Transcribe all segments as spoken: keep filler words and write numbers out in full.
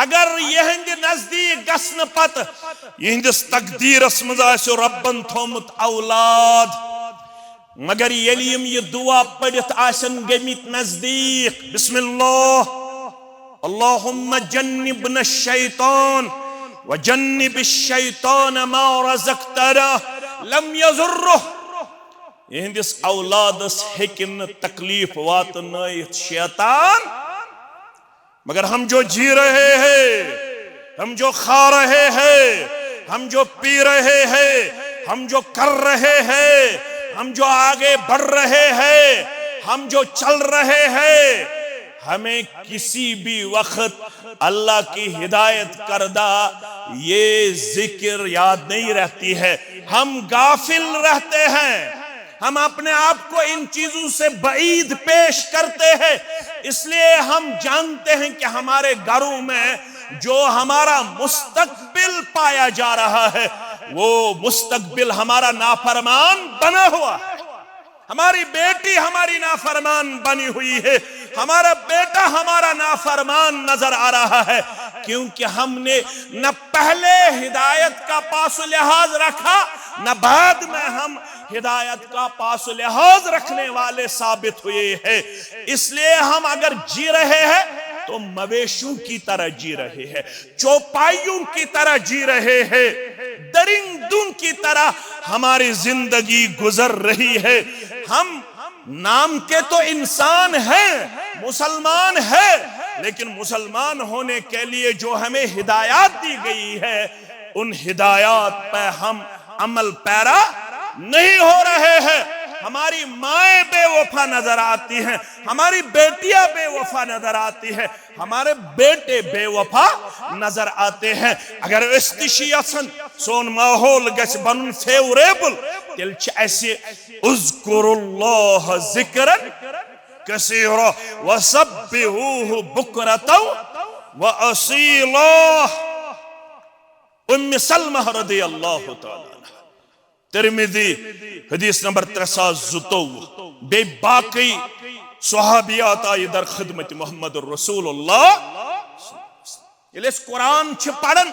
اگر یہندِ نزدیک گژھنہٕ پتہٕ یہندِس تقدیرس منٛز آسہِ رۄبن تھومُت اولاد، مگر ییٚلہِ یِم یہِ دعا پٔرِتھ آسن گٔمٕتۍ نزدیٖک، بسم اللہ، اللہم جنبنا الشیطان وجنب الشیطان ما رزقتنا، لم یضرہ، یہندِس اولادس ہیٚکہِ نہٕ تکلیف واتنٲیِتھ شیطان، مگر ہم جو جی رہے ہیں، ہم جو کھا رہے ہیں، ہم جو پی رہے ہیں، ہم جو کر رہے ہیں، ہم جو آگے بڑھ رہے ہیں، ہم جو چل رہے ہیں، ہمیں کسی بھی وقت اللہ کی ہدایت کردہ یہ ذکر یاد نہیں رہتی ہے، ہم غافل رہتے ہیں، ہم اپنے آپ کو ان چیزوں سے بعید پیش کرتے ہیں، اس لیے ہم جانتے ہیں کہ ہمارے گھروں میں جو ہمارا مستقبل پایا جا رہا ہے، وہ مستقبل ہمارا نافرمان بنا ہوا ہے۔ ہماری بیٹی ہماری نافرمان بنی ہوئی ہے، ہمارا بیٹا ہمارا نافرمان نظر آ رہا ہے، کیونکہ ہم نے نہ پہلے ہدایت کا پاس و لحاظ رکھا، نہ بعد میں ہم ہدایت کا پاس و لحاظ رکھنے والے ثابت ہوئے ہیں۔ اس لیے ہم اگر جی رہے ہیں تو مویشیوں کی طرح جی رہے ہیں، چوپائیوں کی طرح جی رہے ہیں، درندوں کی طرح ہماری زندگی گزر رہی ہے۔ ہم نام کے تو انسان ہیں، مسلمان ہیں، لیکن مسلمان ہونے کے لیے جو ہمیں ہدایات دی گئی ہے، ان ہدایات پہ ہم عمل پیرا نہیں ہو رہے ہیں۔ ہماری مائیں بے وفا نظر آتی ہیں، ہماری بیٹیاں بے وفا نظر آتی ہیں، ہمارے بیٹے بے وفا نظر آتے ہیں۔ اگر أسۍ تہِ چھِ یژھان سون ماحول گژھِ بنُن favourable، تیٚلہِ چھِ اَسہِ اذکروا اللہ ذکرا کثیرا وسبحوہ بکرتا و اصیلا۔ ام سلمہ رضی اللہ تعالی عنہا، ترمذی، حدیث نمبر ترٛےٚ ساس زٕتووُہ، بیٚیہِ باقٕے صحابیات آیہِ در خدمت محمد رسول اللہ۔ ییٚلہِ أسۍ قرآن چھِ پران،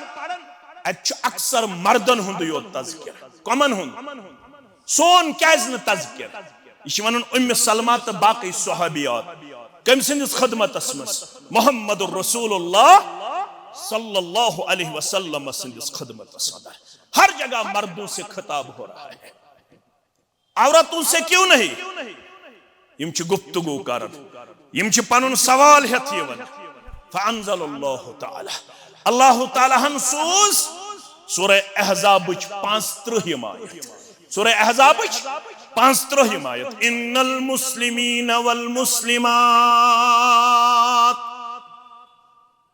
اتہِ چھُ اکثر مردن ہُنٛدُے یوت تذکرہ۔ کمن ہُنٛد؟ سون کیازِ نہٕ تذکرہ؟ یہِ چھِ ونان ام سلمہ تہٕ باقٕے صحابیات۔ کٔمۍ سٕنٛدِس خدمتس منٛز؟ محمد رسول اللہ صلی اللہ علیہ وسلم سٕنٛدِس خدمتس منٛز۔ ہر جگہ مردوں سے خطاب ہو رہا ہے، عورتوں سے کیوں نہیں؟ یِم چھِ گفتگو کران، یِم چھِ پنُن سوال ہیٚتھ یِوان۔ فانزل اللہ تعالی، اللہ تعالیٰ ہن سوز سورہ احزابٕچ پانٛژھ ترٕٛہِم آیت۔ سورہ احزابٕچ پانٛژھ ترٕٛہِم آیت، ان المسلمین والمسلمات۔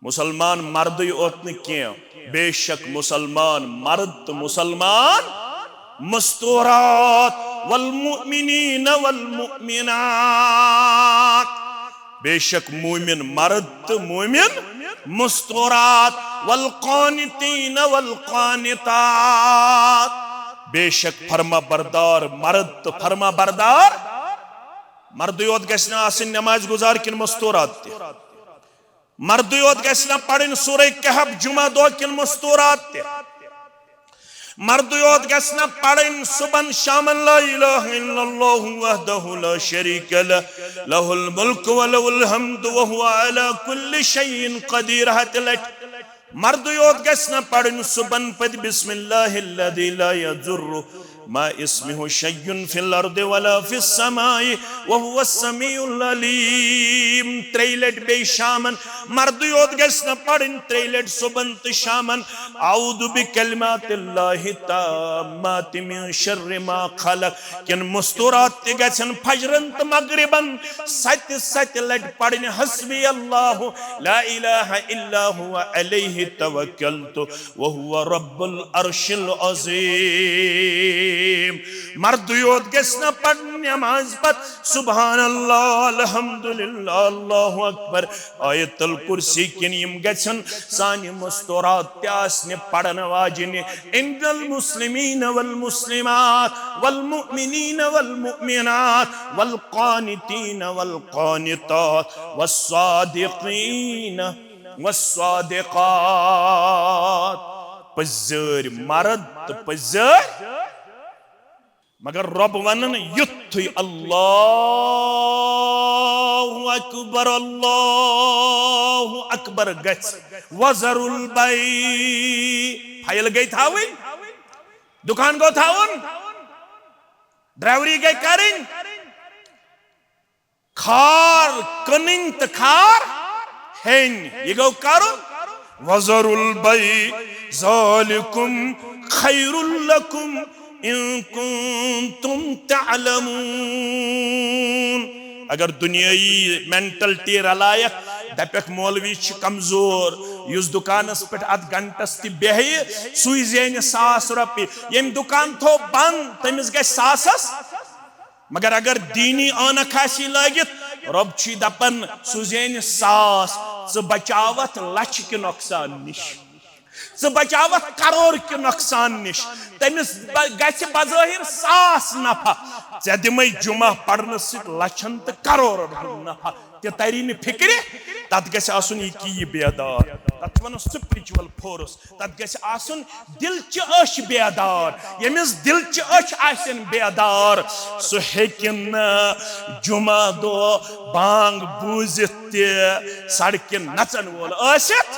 مسلمان مردٕے یوت نہٕ کینٛہہ، بے شک مسلمان مرد تہٕ مسلمان مستورات، والمؤمنین والمؤمنات، بے شک مومن مرد تہٕ مومن مستورات، والقانتین والقانتات، بے شک فرما بردار مرد تہٕ فرما بردار، مردٕے یوت گژھِ نہٕ آسٕنۍ نماز گزار کِنہٕ مستورات تہِ؟ مردٕے یوت گژھِ نہ پرٕنۍ سورہ کہف جمعہ دۄہ کِنہٕ مستورات تہِ؟ مردٕے یوت گژھِ نہ پرٕنۍ صبحن شامن لا الہ الا اللہ وحدہ لا شریک لہ، لہ الملک ولہ الحمد وہو علی کل شیء قدیر ہتہِ لٹہِ؟ مردٕے یوت گژھِ نہ پرٕنۍ صبحن پتہٕ بسم اللہ الذی لا یضر مع اسمہ شیء فی الارض ولا فی السماء وہو السمیع العلیم۔ ترٛیٚیہِ لٹہِ بیٚیہِ شامن۔ مردٕے یوت گژھِ نہ پرٕنۍ ترٛیٚیہِ لٹہِ صبحن تہٕ شامن، اعوذ بکلمات اللہ التامات من شر ما خلق، کِنہٕ مستورات تہِ گژھن فجرن تہٕ مغربن ستہِ ستہِ لٹہِ پرٕنۍ حسبی اللہ لا الہ الا ہو علیہ توکلت وہو رب العرش العظیم۔ مردٕے یوت گژھِ نہ پرٕنۍ نماز پتہٕ سبحان اللہ، الحمدللہ، اللہ اکبر، آیت الکرسی، کِنہٕ یِم گژھن سانہِ مستورات تہِ آسنہِ پرن واجنہِ؟ ان المسلمین والمسلمات والمؤمنین والمؤمنات والقانتین والقانتات والصادقین والصادقات، پٔزۍ زٲرۍ مرد تہٕ پٔزۍ زٲرۍ۔ مگر رۄب ونان یُتھُے اللہ اکبر، اللہ اکبر گژھِ، وذروا البیع، فائل گٔے تھاوٕنۍ، دُکان گوٚو تھاوُن، ڈرائیوری گٔے کرٕنۍ، کھار کٕنٕنۍ تہٕ کھار ہیٚنۍ، یہِ گوٚو کرُن۔ وذروا البیع ذالکم خیر لکم ان کنتم تعلمون۔ اگر دُنیٲیی مینٹلٹی رلایکھ، دپکھ مولوی چھُ کمزور، یُس دُکانس پٮ۪ٹھ اتھ گھنٹس تہِ بیہہِ، سُے زینہِ ساس رۄپیہِ۔ ییٚمۍ دُکان تھوو بنٛد، تٔمِس گژھِ ساسس۔ مگر اگر دینی عٲنکھ آسی لٲگِتھ، رۄب چھُے دپان، سُہ زینہِ ساس، ژٕ بچاوتھ لچھ کہِ نۄقصان نِش، ژٕ بچاوتھ کرور کہِ نۄقصان نِش۔ تٔمِس ب-، گژھِ بظٲہر ساس نفع، ژےٚ دِمے جمعہ پرنہٕ سۭتۍ لچھن تہٕ کرورن ہُنٛد نفع۔ تہِ تری نہٕ فکرِ، تتھ گژھِ آسُن یہِ کہِ یہِ بیدار۔ تتھ چھِ ونان spiritual force۔ تتھ گژھِ آسُن دِلچہِ أچھ بیدار۔ ییٚمِس دِلچہِ أچھ آسن بیدار، سُہ ہیٚکہِ نہٕ جمعہ دۄہ بانگ بوٗزِتھ تہِ سڑکہِ نژن وول ٲسِتھ۔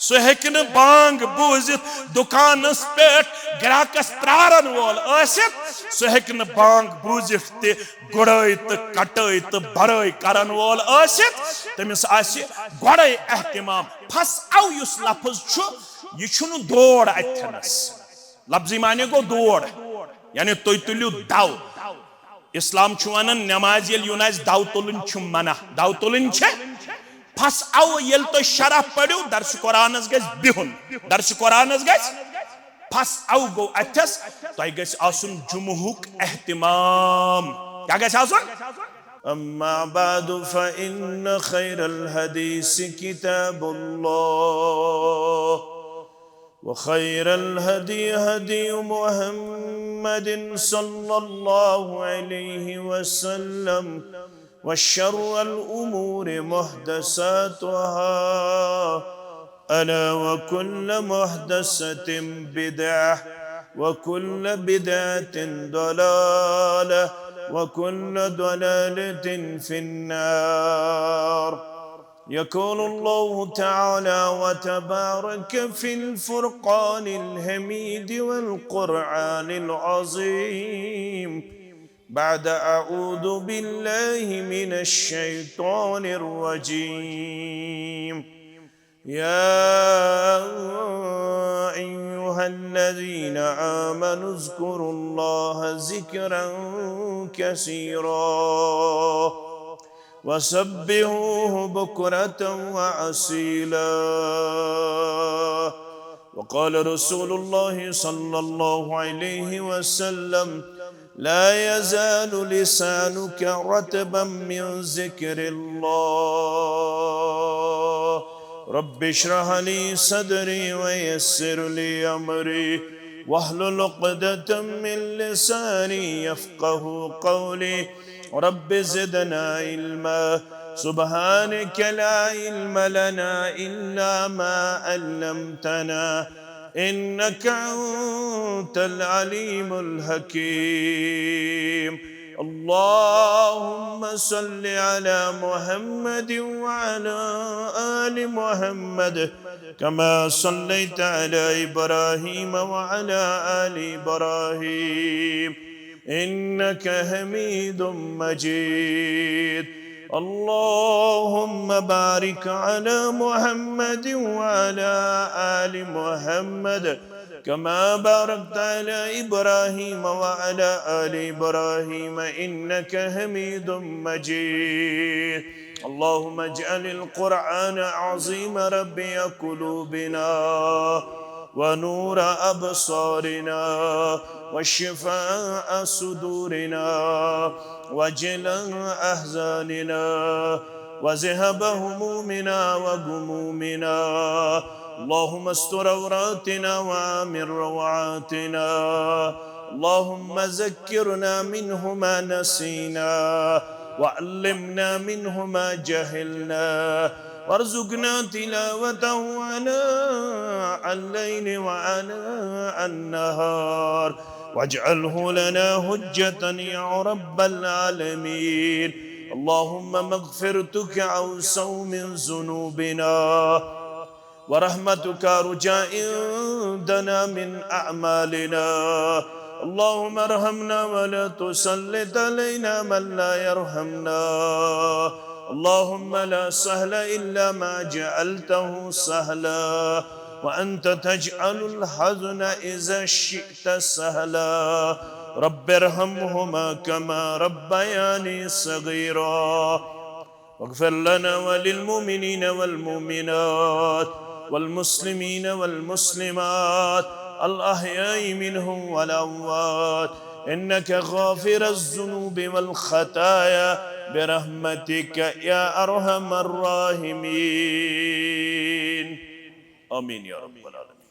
سُہ ہیٚکہِ نہٕ بانگ بوٗزِتھ دُکانس پٮ۪ٹھ گراکس پرارن وول ٲسِتھ۔ سُہ ہیٚکہِ نہٕ بانگ بوٗزِتھ تہِ گُڑٲے تہٕ کٹٲے تہٕ برٲے کرن وول ٲسِتھ۔ تٔمِس آسہِ گۄڈے اہتمام۔ پھس او یُس لفظ چھُ، یہِ چھُنہٕ دور اتھنس۔ لفظی معنی گوٚو دور، یعنی تُہۍ تُلِو دو۔ اسلام چھُ ونان، نماز ییٚلہِ یُن آسہِ، دو تُلٕنۍ چھِ منع۔ دو تُلٕنۍ چھِ پھس او۔ ییٚلہِ تُہۍ شرح پٔرِو، درس قرآنس گژھِ بِہُن، درس قرآنس گژھِ پھس او گوٚو اتھس، تۄہہِ گژھِ آسُن جمعہُک اہتمام۔ کیٛاہ گژھِ آسُن؟ أما بعد، فإن خير الحديث كتاب الله، وخير الهدي هدي محمد صلى الله عليه وسلم، وشر الأمور محدثاتها، ألا وكل محدثة بدعة، وكل بدعة ضلالة، وكل ضلالة في النار. يقول الله تعالى وتبارك في الفرقان الحميد والقرآن العظيم، بعد أعوذ بالله من الشيطان الرجيم. يا أيها الذين آمنوا اذكروا الله ذكرا كثيرا وسبحوه بكرة وأصيلا. وقال رسول الله صلى الله عليه وسلم: لا يزال لسانك رطبا من ذكر الله. رب اشرح لي صدري ويسر لي أمري واحلل عقدة من لساني يفقه قولي. رب زدنا علما. سبحانك لا علم لنا إلا ما علمتنا إنك أنت العليم الحكيم. اللهم صل على محمد وعلى آل محمد كما صليت على إبراهيم وعلى آل إبراهيم إنك حميد مجيد. اللهم بارك على محمد وعلى آل محمد كما باركت على إبراهيم وعلى آل إبراهيم إنك حميد مجيد. اللهم اجعل القرآن العظيم ربيع قلوبنا ونور أبصارنا وشفاء صدورنا وجلاء أحزاننا وذهاب همومنا وغمومنا. اللهم استر عوراتنا وآمن روعاتنا. اللهم ذكرنا منه ما نسينا وعلمنا منه ما جهلنا. وارزقنا تلاوته آناء الليل وآناء النهار واجعله لنا حجة يا رب العالمين. اللهم مغفرتك أوسع من ذنوبنا ورحمتك أرجى عندنا من أعمالنا. اللهم ارحمنا ولا تسلط علينا من لا يرحمنا. اللهم لا سهل إلا ما جعلته سهلا وأنت تجعل الحزن إذا شئت سهلا. رب ارحمهما كما ربياني صغيرا. واغفر لنا وللمؤمنين والمؤمنات والمسلمين والمسلمات الأحياء منهم والأموات إنك غافر الذنوب والخطايا برحمتك يا أرحم الراحمين. آمين يا رب العالمين.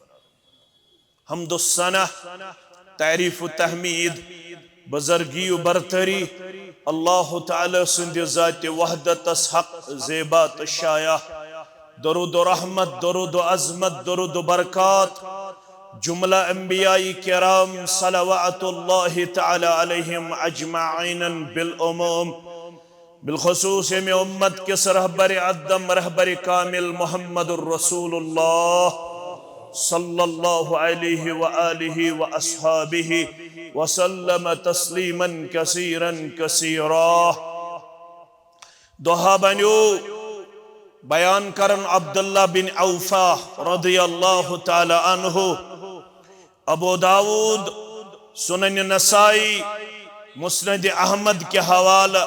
حمد و ثنا، تعریف و تحمید، بزرگی و برتری، اللہ تعالی سٕنٛدِ ذاتِ وحدتس حق، زیبا تہٕ شایع۔ درود و رحمت، درود و عظمت، درود و برکات، جملہ انبیاء کرام صلوات اللہ تعالی علیہم اجمعین بالعموم، بالخصوص ییٚمہِ امت کِس رہبر اعظم، رہبر کامل محمد الرسول اللہ صلی اللہ علیہ وآلہ وأصحابہ وسلم تسلیما کثیرا کثیرا۔ دعا بنیو بیان کرن عبداللہ بن اوفا رضی اللہ تعالی عنہ۔ ابو داود، سنن نسائی، مسند احمد کے حوالہ۔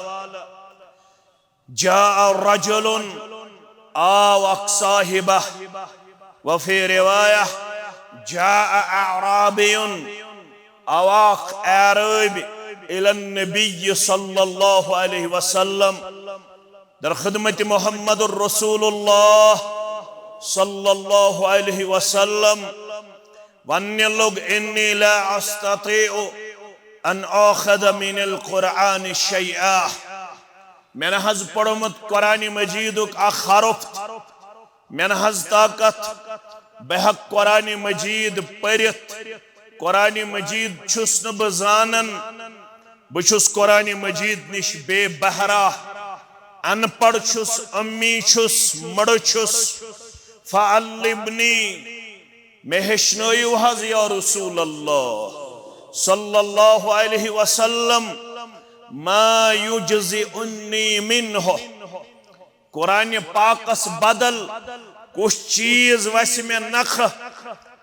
جاء رجل، آو اکھ صاحبہ، وفی روایہ، جاء اعرابی، آو اکھ اعرابی، الی النبی صلی اللہ علیہ وسلم، در خدمت محمد الرسول اللہ صلی اللہ علیہ وسلم، وننہِ لوٚگ، انی لا استطیع ان آخذ من القرآن شیئا۔ مےٚ نہ حظ پوٚرمُت قرآن مجیدُک اکھ حرف۔ مےٚ نہ حظ طاقت، بہٕ ہٮ۪کہٕ قرآن مجید پٔرِتھ۔ قرآن مجید چھُس نہٕ بہٕ زانان۔ بہٕ چھُس قرآن مجید نِش بے بہرا، ان پڑھ چھُس، امی چھُس، مڑٕ چھُس۔ فعلمنی، مےٚ ہیٚچھنٲیِو حظ یا رسول اللہ صلی اللہ علیہ وسلم، ما یجزئنی منہ۔ قرآن پاکس بدل کُس چیز وسہِ مےٚ نکھٕ،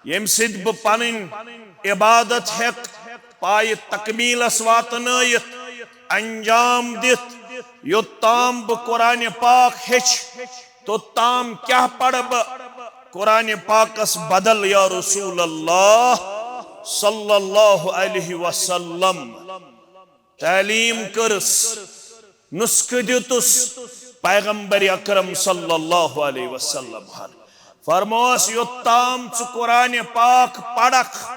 ییٚمہِ سۭتۍ بہٕ پنٕنۍ عبادت ہیٚکہٕ پایہِ تکمیلس واتنٲیِتھ، انجام دِتھ؟ یوٚت تام بہٕ قرآن پاک ہیٚچھِ، توٚت تام کیٛاہ پرٕ بہٕ قرآن پاکس بدل یا رسول اللہ صلی اللہ علیہ وسلم؟ تعلیٖم کٔرٕس، نُسخہٕ دیُتُس پیغمبر اکرم صلی اللہ علیہ وسلم ہن۔ فرموس، یوٚت تام ژٕ قرآن پاک پرکھ،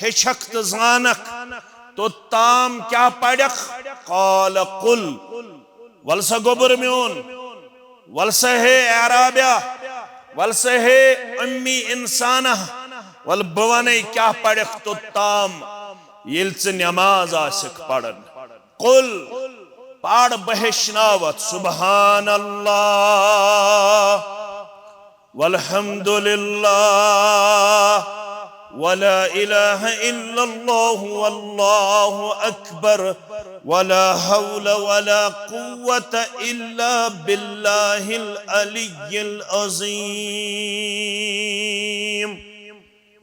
ہیٚچھکھ تہٕ زانکھ، توٚت تام کیٛاہ پرکھ؟ قال قل، ول سا گوٚبُر میون، ول سا ہے اعرابیا، ول سا ہے امی انسانا، ول بہٕ ونے کیٛاہ پرکھ توٚت تام ییٚلہِ ژٕ نماز آسکھ پران۔ قل، پڑھ، بہٕ ہیٚچھناوتھ۔ سبحان اللہ والحمد للہ ولا الہ الا اللہ واللہ اکبر ولا حول ولا قوة الا باللہ العلی العظیم۔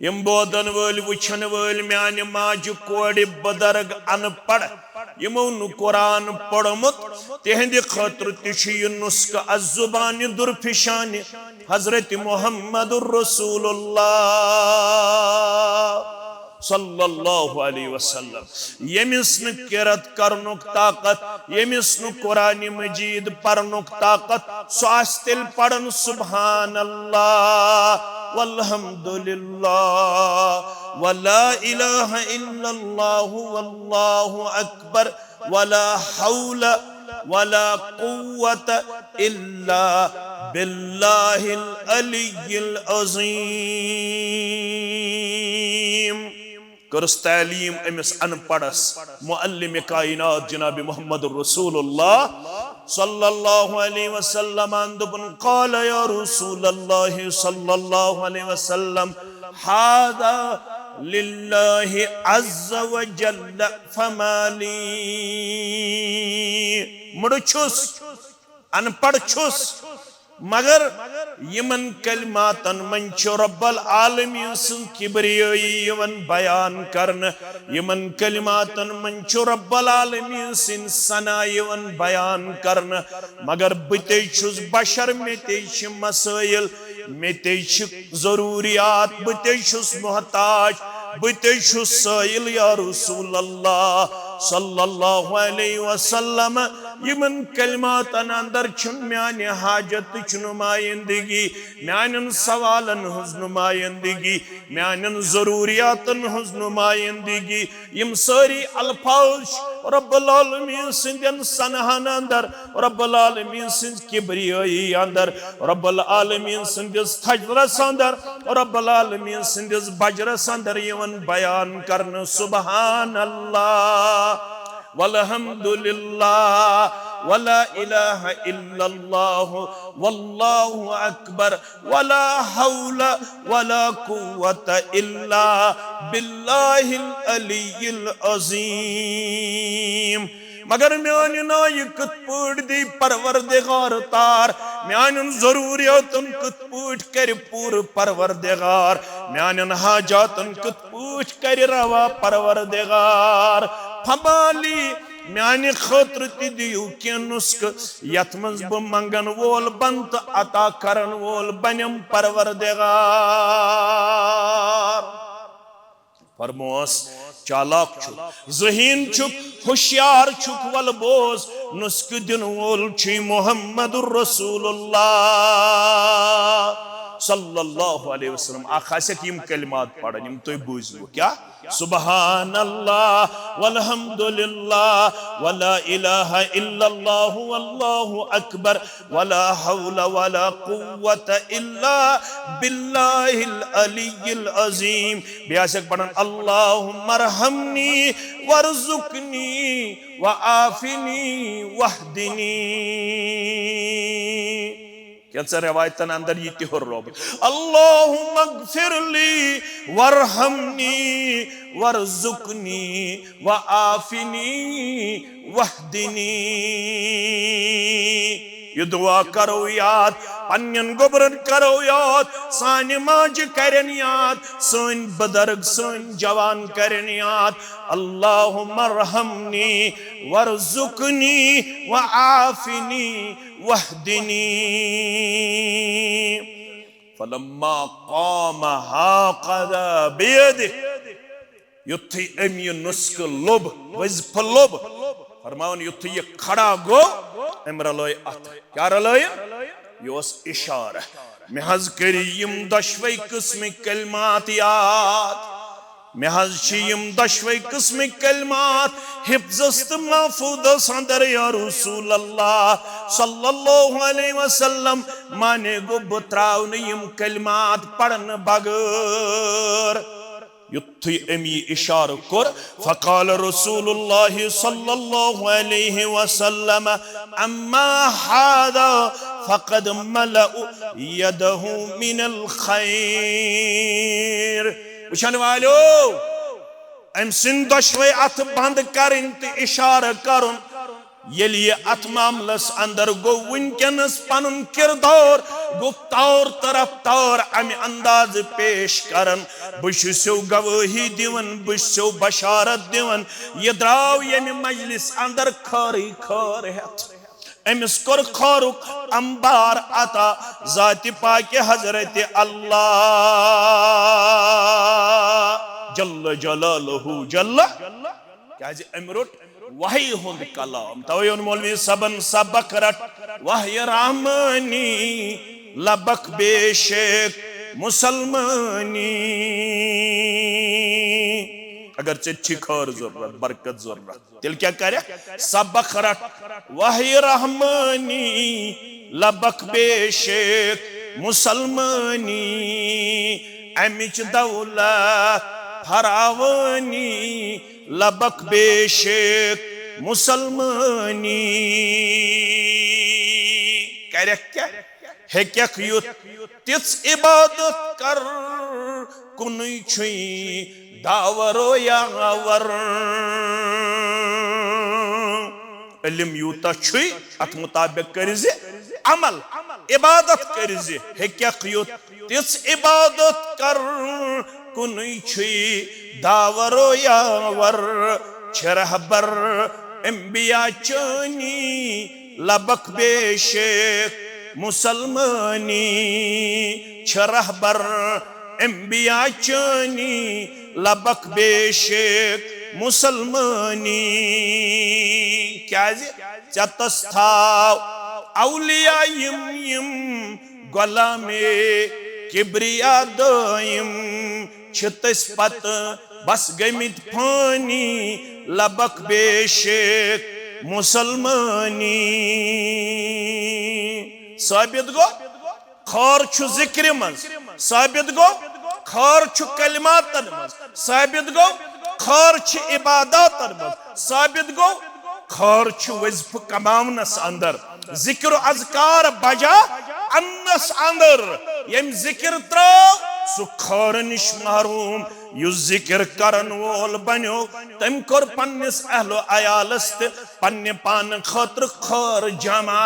یِم بوزن وٲلۍ، وٕچھن وٲلۍ، میانہِ ماجہِ کورِ بُزرگ ان پڑھ، یِمو نہٕ قرآن پوٚرمُت، تِہنٛدِ خٲطرٕ تہِ چھُ یہِ نُسخہٕ از زبانہِ درفشانہِ حضرت محمد رسول اللہ صلی اللہ علیہ وسلم۔ ییٚمِس نہٕ قرات کرنُک طاقت، ییٚمِس نہٕ قرآن مجید پرنُک طاقت، سُہ آسہِ تیٚلہِ پران سبحان اللہ والحمد للہ ولا الہ الا اللہ واللہ اکبر ولا حول ولا قوة إلا بالله العلي العظيم. کٔرٕس تعلیٖم أمِس اَن پَڑھس، معلم کائنات جناب محمد رسول اللہ صلی اللہ علیہ وسلم، دوٚپُن، قال يا رسول الله صلى الله عليه وسلم، هذا لله عز وجل فما لي. مُڑٕ چھُس، اَن پَڑھ چھُس، مگر یِمن کلماتن منٛز چھُ رب العالمین سٕنٛز کبریٲیی یِوان بیان کرنہٕ۔ یِمن کلماتن منٛز چھُ رب العالمین سٕنٛز ثنا یِوان بیان کرنہٕ۔ مگر بہٕ تے چھُس بشر، مےٚ تے چھِ مسٲیل، مےٚ تے چھِ ضروریات، بہٕ تے چھُس محتاج، بہٕ تے چھُس سٲیل یا رسول اللہ صلی اللہ علیہ وسلم۔ یِمن کلماتن اندر چھُنہٕ میانہِ حاجتٕچ نمائندگی، میانٮ۪ن سوالن ہٕنٛز نمائندگی، میانٮ۪ن ضروریاتن ہٕنٛز نمائندگی۔ یِم سٲری الفاظ چھِ رب العالمین سٕنٛدٮ۪ن ثناہن اندر، رب العالمین سٕنٛز کبریٲیی اندر، رب العالمین سٕنٛدِس تھجرس اندر، رب العالمین سٕنٛدِس بجرس اندر یِوان بیان کرنہٕ۔ سبحان اللہ، والحمد للہ، ولا الہ الا اللہ، واللہ اکبر، ولا حول ولا قوة الا باللہ العلی العظیم۔ مگر میانہِ نایہِ کِتھ پٲٹھۍ دی پروردگار تار، میانٮ۪ن ضروریاتن کِتھ پٲٹھۍ کرِ پوٗرٕ پروردگار، میانٮ۪ن حاجاتن کِتھ پٲٹھۍ کرِ روا پروردگار۔ فما لی، میانہِ خٲطرٕ تہِ دِیِو کینٛہہ نُسخہٕ، یتھ منٛز بہٕ منگن وول بنہٕ تہٕ عطا کرن وول بنم پروردگار۔ فرموس، چالاک چھُکھ، ذہین چھُکھ، ہوشیار چھُکھ، ول بوز، نُسخہٕ دِنہٕ وول چھُے محمد رسول اللہ صلی اللہ علیہ وسلم۔ اکھ آسٮ۪کھ یِم کلمات پرن، یِم تُہۍ بوٗزِو۔ کیٛاہ؟ سبحان اللہ، والحمد للہ، ولا الہ الا اللہ، واللہ اکبر، ولا حول ولا قوة الا باللہ العلی العظیم۔ بیٚیہِ آسٮ۪کھ پران، اللہم ارحمنی وارزقنی وعافنی واہدنی۔ کینٛژن روایتن اندر یہِ تہِ ہُررومُت، اللہم اغفر لی وارحمنی وارزقنی وعافنی واہدنی۔ یہِ دعا کرو یاد، پننٮ۪ن گوٚبرن کرو یاد، سانہِ ماجہِ کرن یاد، سٲنۍ بُزرگ، سٲنۍ جوان کرن یاد۔ اللہم ارحمنی وارزقنی وعافنی واہدنی۔ فلما قام ہکذا بیدہ، یُتھُے أمۍ یہِ نُسخہٕ لوٚب، وظیفہٕ لوٚب، فرماوان، یُتھُے یہِ کھڑا گوٚو، أمۍ رلٲے اَتھٕ۔ کیٛاہ رلٲیِن؟ یہِ اوس اِشارٕ۔ مےٚ حظ کٔرۍ یِم دۄشوَے قٕسمٕکۍ کلمات یاد۔ مےٚ حظ چھِ یِم دۄشوَے قٕسمٕکۍ کلمات حفظس تہٕ محفوظس اندر یا رسول اللہ صلی اللہ علیہ وسلم۔ مانے گوٚو بہٕ ترٛاو نہٕ یِم کلمات پرنہٕ بغٲر۔ یُتھُے أمۍ یہِ اِشارٕ کوٚر، فقال رسول اللہ صلی اللہ علیہ وسلم، اما هذا فقد ملأ يده من الخير۔ وٕچھن والیو، أمۍ سٕنٛدۍ دۄشوے اَتھٕ بنٛد کرٕنۍ تہٕ اِشارٕ کرُن۔ ییٚلہِ یہِ اَتھ معاملس اندر گوٚو، وٕنکیٚنس پنُن کردار گوٚو طور طرف طور امہِ اندازٕ پیش کران، بہٕ چھُسو گوٲہی دِوان، بہٕ چھُسو بشارت دِوان، یہِ درٛاو ییٚمہِ مجلس اندر خٲرٕے خٲر ہٮ۪تھ۔ أمِس کوٚر خٲرُک انبار عطا ذاتِ پاکِ حضرت اللہ جل جلالہ جل۔ کیازِ أمۍ روٚٹ وحی ہُنٛد کلام۔ توے ووٚن مولوی صٲبن، سبق رٹ وحی رحمانی، لبک بے شک مسلمانی۔ اگر ژےٚ تہِ چھی خٲر ضروٗرت، برکت ضروٗرت، تیٚلہِ کیٛاہ کرکھ؟ سبق رٹ وحی رحمانی، لبک بے شک مسلمانی، امِچ دولت فراوانی، لبک بے شک مسلمانی۔ کرکھ کیٛاہ؟ ہیٚککھ یُتھ تِژھ عبادت کر، کُنُے چھُے داور و یاور۔ علم یوٗتاہ چھُے، اتھ مطابق کٔرۍ زِ عمل، عبادت کٔرۍ زِ۔ ہیٚککھ یُتھ تِژھ عبادت کر، کُنُے چھُے داور و یاور۔ چھِ رہبر انبیاء چٲنی، لبک بے شک مسلمانی۔ چھِ رہبر انبیاء چٲنی، لبک بے شک مسلمانی۔ کیٛازِ؟ ژےٚ تس تھاو اولیاء یِم، یِم غلامے کبریا دٲیم۔ چھِ تٔسۍ پتہٕ بس گٔمٕتۍ فٲنی، لبک بے شک مسلمٲنی۔ ثٲبت گوٚو، خٲر چھُ ذکرِ منٛز، ثٲبت گوٚو، خٲر چھُ کلماتن منٛز، ثٲبت گوٚو، خٲر چھُ عباداتن منٛز، ثٲبت گوٚو، خٲر چھُ وظیفہٕ کماونس اندر، ذکر و اذکار بجا انس اندر۔ ییٚمۍ ذکر ترٲو، سُہ خٲر نِش محروم۔ یُس ذکر کرن وول بنیو، تٔمۍ کوٚر پننِس اہل و عیالس تہِ پننہِ پانہٕ خٲطرٕ خٲر جمع۔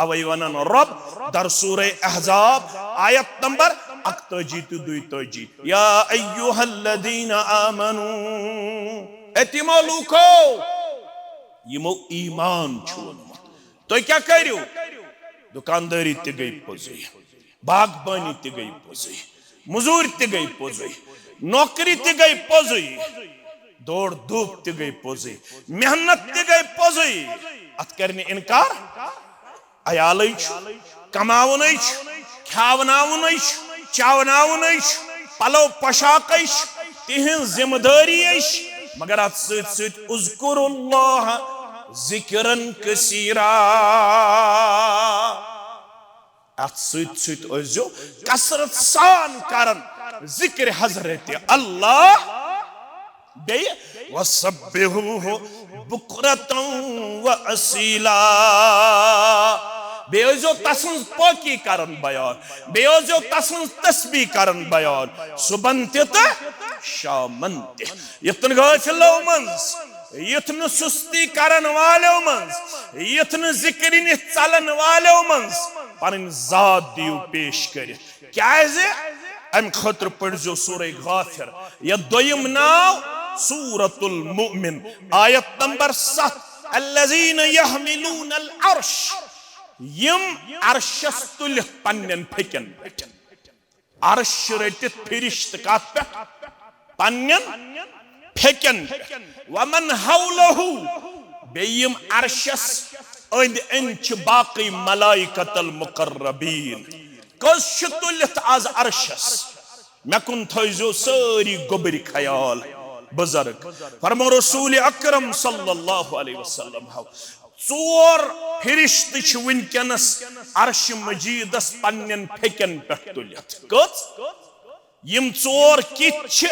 اوے ونان رب در سورہ احزاب، آیت نمبر اکتٲجی تہٕ دُیتٲجی، یا ایھا الذین آمنو، اے تِمو لوٗکو یِمو ایمان چھُ اوٚنمُت، تُہۍ کیٛاہ کٔرِو؟ دُکاندٲری تہِ گٔے پوٚزُے، باغبٲنی تہِ گٔے پوٚزُے، مٔزوٗرۍ تہِ گٔے پوٚزُے، نوکری تہِ گٔے پوٚزُے، دورٕ دھوپ تہِ گٔے پوٚزُے، محنت تہِ گٔے پوٚزُے۔ اتھ کرِ نہٕ انکار۔ عیالٕے چھُ، کماوُنٕے چھُ، کھیاوناوُنٕے چھُ، چاوناوُنٕے چھُ، پلو پوشاکٕے چھُ، تِہنٛز ذمہٕ دٲری چھِ، مگر اتھ سۭتۍ سۭتۍ اذکروا اللہ ذکرا کثیرا۔ اتھ سۭتۍ سۭتۍ ٲسۍزیو کثرت سان کران ذکر حضرت اللہ۔ بیٚیہِ وسبحوہ بکرۃ و اصیلا۔ بیٚیہِ ٲسۍزیو تسٕنٛز پٲکی کران بیان، بیٚیہِ ٲسۍزیو تسٕنٛز تسبیح کران بیان، صبحن تہِ تہٕ شامن تہِ۔ یِتھ نہٕ غٲفلو منٛز، یِتھ نہٕ سُستی کرن والیو منٛز، یِتھ نہٕ ذِکرِ نِش ژلن والیو منٛز پنٕنۍ ذات دِیِو پیش کٔرِتھ۔ کیازِ؟ امہِ خٲطرٕ پٔرزیو سورہ غافر، یتھ دوٚیِم ناو سورۃ المؤمن، آیت نمبر ستھ، الذین یحملون العرش، یِم عرشس تُلِتھ پننٮ۪ن پھیٚکٮ۪ن پٮ۪ٹھ۔ عرش رٔٹِتھ فرشتہٕ کتھ پٮ۪ٹھ؟ پننٮ۪ن پھیٚکٮ۪ن پٮ۪ٹھ۔ ومن حولہ، بیٚیہِ یِم عرشس أنٛدۍ أنٛدۍ چھِ باقٕے ملائکۃ المقربین۔ کٔژ چھِ تُلِتھ از عرشس؟ مےٚ کُن تھٲیزیو سٲری گوٚبرۍ خیال، بزرگ۔ فرمو رسول اکرم صلی اللہ علیہ وسلم ہو، ژور فرشتہٕ چھِ وٕنکیٚنس عرش مجیدس پننٮ۪ن پھیٚکٮ۪ن پٮ۪ٹھ تُلِتھ۔ کٔژ؟ یِم ژور کِتھ چھِ؟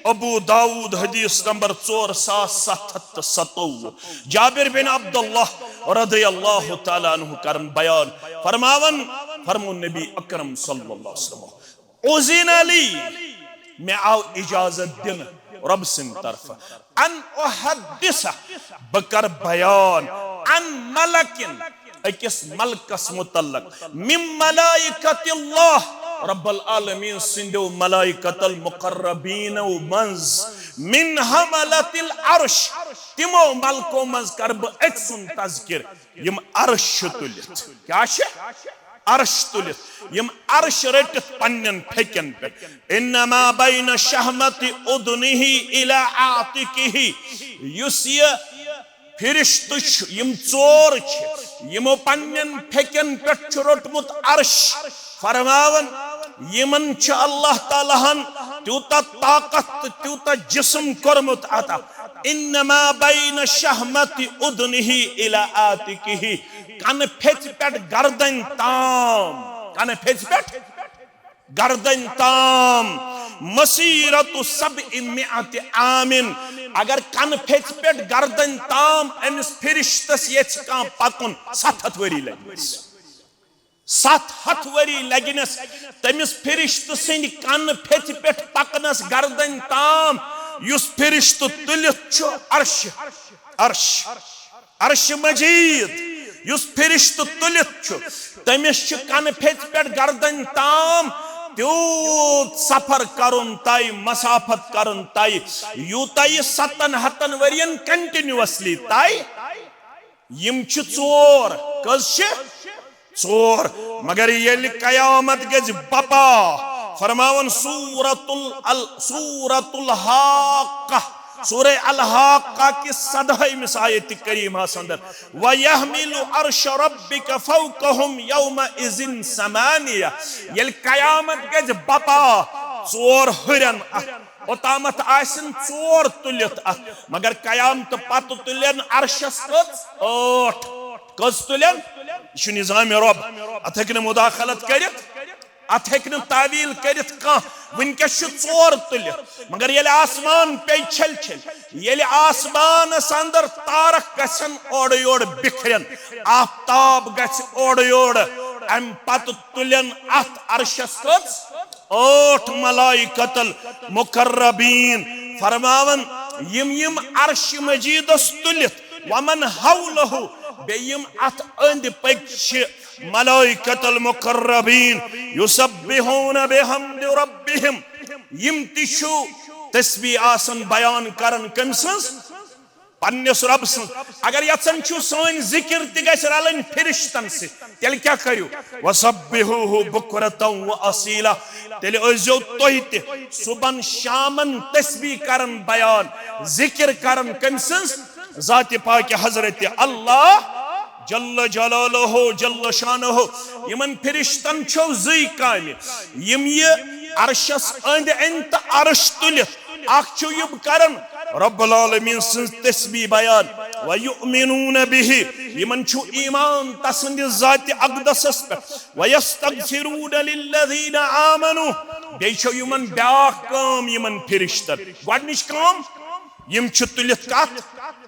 ابو داؤد، حدیث نمبر ژور ساس ستھ ہتھ تہٕ ستووُہ۔ جابر بن عبداللہ رضی اللہ تعالیٰ عنہ کرن بیان، فرماون، فرمو نبی اکرم صلی اللہ علیہ وسلم، اذن لی، مےٚ آو اجازت دِنہٕ رۄب سٕنٛدِ طرفہٕ، ان احدث، بہٕ کرٕ بیان، عن ملکن، أکِس ملکس متعلق، من ملائکۃ اللہ، رب العالمین سٕنٛدیو ملائکۃ المقربینو منٛز، من حملۃ العرش، تِمو ملکو منٛز کرٕ بہٕ أکۍ سُنٛد تذکر، یِم عرش چھِ تُلِتھ۔ کیٛاہ چھِ؟ عرش تُلِتھ، یِم عرش رٔٹِتھ پننٮ۪ن پھیٚکٮ۪ن پٮ۪ٹھ۔ انما بین شحمۃ اذنہ الی عاتقہ، یُس یہِ فرشتہٕ چھُ، یِم ژور چھِ، یِمو پننٮ۪ن پھیٚکٮ۪ن پٮ۪ٹھ چھُ روٚٹمُت عرش۔ فرماوان، یِمن چھُ اللہ تعالیٰ ہن تیوٗتاہ طاقت تہٕ تیوٗتاہ جسم کوٚرمُت عطا۔ انما بین شحمت اذنہ الی عاتقہ، کنہٕ پھیٚژِ پٮ۪ٹھ گردن تام، کنہٕ پھیٚژِ پٮ۪ٹھ گردن تام، مسیرت سبع مئت عام، اگر کنہٕ پھیٚژِ پٮ۪ٹھ گردن تام أمِس فرشتس یژھِ کانٛہہ پکُن، ستھ ہتھ ؤری لگہِ۔ ستھ ہتھ ؤری لگنس تٔمِس فرشتہٕ سٕنٛدِ کنہٕ پھیٚژِ پٮ۪ٹھ پکنس گردن تام، یُس فرشتہٕ تُلِتھ چھُ عرش، عرش، عرش مجید، یُس فرشتہٕ تُلِتھ چھُ، تٔمِس چھُ کنہٕ پھیٚژِ پٮ۪ٹھ گردن تام تیوٗت سفر کرُن طے، مسافت کرُن طے، یوٗتاہ یہِ ستن ہتن ؤرین continuously طے۔ یِم چھِ ژور۔ کٔژ چھِ؟ ژور۔ مگر ییٚلہِ قیامت گژھِ بپا، فرماوان سورۃ ال-، سورۃ الحاقہ، سورہ الحاقہ کِس سدہٲیمِس آیتِ کریمہ اندر، وَيَحْمِلُ عَرْشَ رَبِّكَ فَوْقَهُمْ يَوْمَئِذٍ ثَمَانِيَةٌ۔ ییٚلہِ قیامت گژھِ بپا، ژور ہُرن اتھ، اوتامتھ آسن ژور تُلِتھ اتھ، مگر قیامتہٕ پتہٕ تُلن عرشس کٔژ؟ ٲٹھ۔ کٔژ تُلن؟ یہِ چھُ نظام رب، اتھ ہیٚکہِ نہٕ مداخلت کٔرِتھ، اتھ ہیٚکہِ نہٕ تعویل کٔرِتھ کانٛہہ۔ وٕنکیٚس چھِ ژور تُلِتھ، مگر ییٚلہِ آسمان پیٚیہِ چھٔلۍ چھٔلۍ، ییٚلہِ آسمانس اندر تارک گژھن اورٕ یورٕ بِکھرن، آفتاب گژھِ اورٕ یورٕ، امہِ پتہٕ تُلن اتھ عرشس کٔژ؟ ٲٹھ ملائکۃ المقربین۔ فرماوان، یِم یِم عرش مجیدس تُلِتھ، ومن حولہ، بیٚیہِ یِم اتھ أنٛدۍ پٔکۍ چھِ، ملائکۃ المقربین، یسبحون بحمد ربہم، یِم تہِ چھُ تسبیح آسان بیان کران۔ کٔمۍ سٕنٛز؟ پننِس رب سٕنٛز۔ اگر یژھان چھِو سٲنۍ ذکر تہِ گژھِ رلٕنۍ فرشتن سۭتۍ، تیٚلہِ کیٛاہ کٔرِو؟ وسبحوہ بکرۃ و اصیلا۔ تیٚلہِ ٲسۍزیو تُہۍ تہِ صبحن شامن تسبیح کران بیان، ذکر کران۔ کٔمۍ سٕنٛز؟ ذاتِ پاکِ حضرت اللہ جل جلالہ جل شانہ۔ یِمن فرشتن چھو زٕے کامہِ، یِم یہِ عرشس أنٛدۍ أنٛدۍ تہٕ عرش تُلِتھ، اکھ چھُ یِم کران رب العالمین سٕنٛز تسبیح بیان، ویؤمنون بہ، یِمن چھُ ایمان تسٕنٛدِ ذاتِ اقدسس پٮ۪ٹھ، ویستغفرون للذین آمنوا، بیٚیہِ چھو یِمن بیاکھ کٲم، یِمن فرشتن۔ گۄڈنِچ کٲم، یِم چھِ تُلِتھ کتھ؟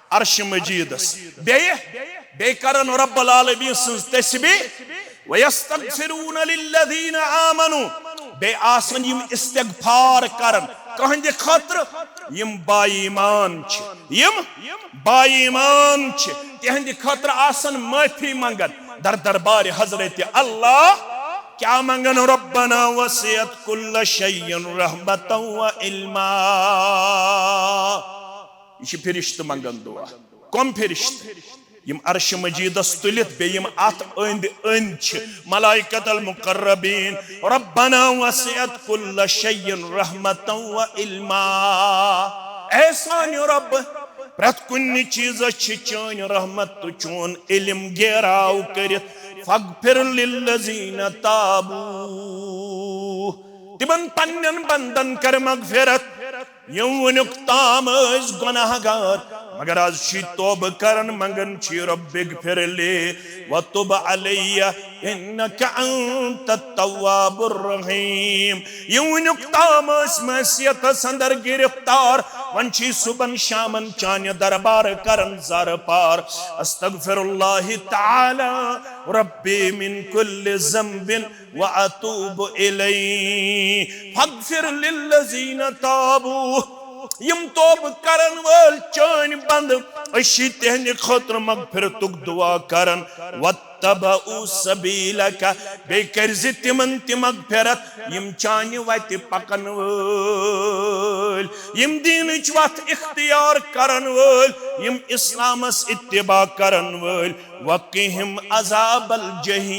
عرش مجیدس۔ بیٚیہِ، بیٚیہِ کرن رب العالمین سٕنٛز تسبیح۔ ویستغفرون للذین آمنوا۔ بیٚیہِ آسن یِم استغفار کران۔ کٕہٕنٛدِ خٲطرٕ؟ یِم با ایمان چھِ۔ یِم با ایمان چھِ۔ تِہٕنٛدِ خٲطرٕ آسن معٲفی منگان۔ در دربارِ حضرت اللہ کیٛاہ منگن؟ ربنا وسعت کل شیء رحمتا و علما۔ یہِ چھِ فرشتہٕ منگان دعا۔ کم فرشتہٕ؟ یِم عرش مجیدس تُلِتھ بیٚیہِ یِم اتھ أنٛدۍ أنٛدۍ چھِ، ملائکۃ المقربین۔ ربنا وسعت کل شیء رحمتا و علما۔ اے سانہِ رب، پرٛٮ۪تھ کُنہِ چیٖزس چھِ چٲنۍ رحمت تہٕ چون علم گیراو کٔرِتھ۔ فاغفر للذین تابوا۔ تِمن پننٮ۪ن بندن کر مغفرت، یِم وٕنیُک تام ٲسۍ گۄناہ گار، مگر از چھِ توبہٕ کران، منگان چھِ، رب اغفر لی وتب علی انک انت التواب الرحیم۔ یِم وٕنیُک تام ٲسۍ معصیتس اندر گرفتار، وۄنۍ چھِ صبحن شامن چانہِ دربار کران زارٕ پار۔ استغفر اللہ تعالی ربی من کل ذنب واتوب الیہ۔ فاغفر للذین تابوا۔ یِم توبہٕ کرن وٲلۍ چٲنۍ بندٕ، أسۍ چھِ تِہنٛدِ خٲطرٕ مغفرتُک دعا کران۔ واتبعوا سبیلک۔ بیٚیہِ کٔرۍ زِ تِمن تہِ مغفرت، یِم چانہِ وتہِ پکن وٲلۍ، یِم دیٖنٕچ وتھ اختیار کرن وٲلۍ، یِم اسلامس اتباع کرن وٲلۍ۔ وقہم عذاب الجحیم۔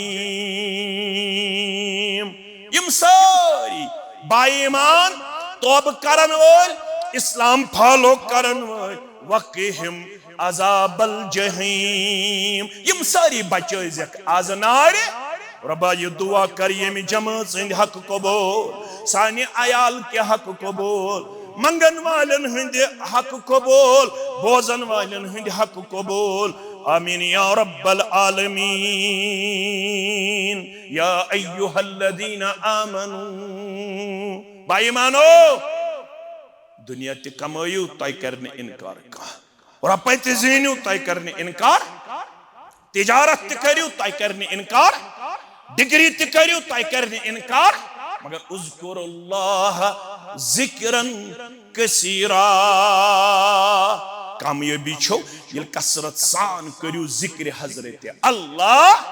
یِم سٲری با ایمان، توبہٕ کرن وٲلۍ، اسلام فالو کرن وٲلۍ، وقہم عذاب الجحیم، یِم سٲری بچٲوزٮ۪کھ از نارِ رۄبا، یہِ دُعا کر ییٚمہِ جمٲژ ہٕنٛدۍ حق قبول، سانہِ عیال کہِ حق قبول، منگن والٮ۪ن ہٕنٛدِ حق قبول، بوزن والٮ۪ن ہٕنٛدِ حق قبول۔ آمین یا رب العالمین۔ یا ایھا الذین آمنو، با ایمانو، دُنیا تہِ کمٲیِو، تۄہہِ کرِ نہٕ انکار کانٛہہ۔ رۄپے تہِ زیٖنِو، تۄہہِ کرِ نہٕ انکار۔ تجارت تہِ کٔرِو، تۄہہِ کرِ نہٕ انکار۔ ڈگری تہِ کٔرِو، تۄہہِ کرِ نہٕ انکار۔ مگر اذکروا اللہ ذکرا کثیرا۔ کامیٲبی چھو، ییٚلہِ کثرت سان کٔرِو ذکر حضرت اللہ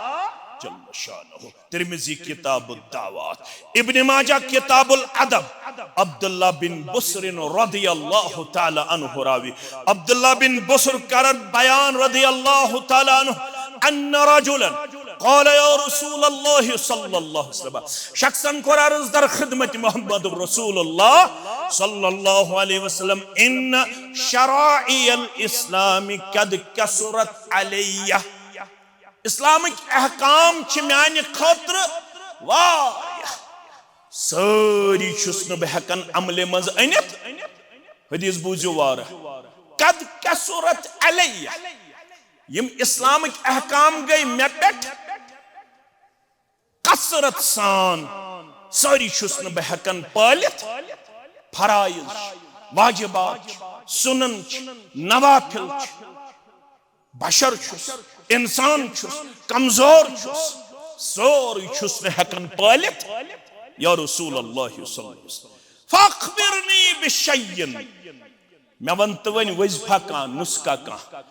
جل شانہ۔ ترمذی کتاب الدعوات، ابن ماجہ کتاب الادب، عبداللہ بن بسر رضی اللہ تعالی عنہ راوی۔ عبداللہ بن بسر کرن بیان رضی اللہ تعالی عنہ، ان رجلا قال یا رسول اللہ صلی اللہ علیہ وسلم، شخصن کوٚر عرض در خدمت محمد رسول اللہ صلی اللہ علیہ وسلم، ان شرائع الاسلام قد کثرت علیہ۔ اسلامٕکۍ احکام چھِ میانہِ خٲطرٕ واریاہ، سٲری چھُس نہٕ بہٕ ہٮ۪کان عملہِ منٛز أنِتھ۔ حدیث بوٗزِو وارٕ۔ قد کثرت علیہ، یِم اسلامٕکۍ احکام گٔے مےٚ پٮ۪ٹھ کثرت سان، سٲری چھُس نہٕ بہٕ ہٮ۪کان پٲلِتھ۔ فرائض چھِ، واجبات چھِ، سنن چھِ، نوافل چھِ۔ بشر چھُس، انسان چھُس، کمزور چھُس، سورُے چھُس نہٕ ہٮ۪کان پٲلِتھ۔ یا رسول اللہ صلی اللہ علیہ وسلم، فاخبرنی بشیء، مےٚ وَن تہٕ وۄنۍ وظیفہ کانٛہہ، نسخہ کانٛہہ،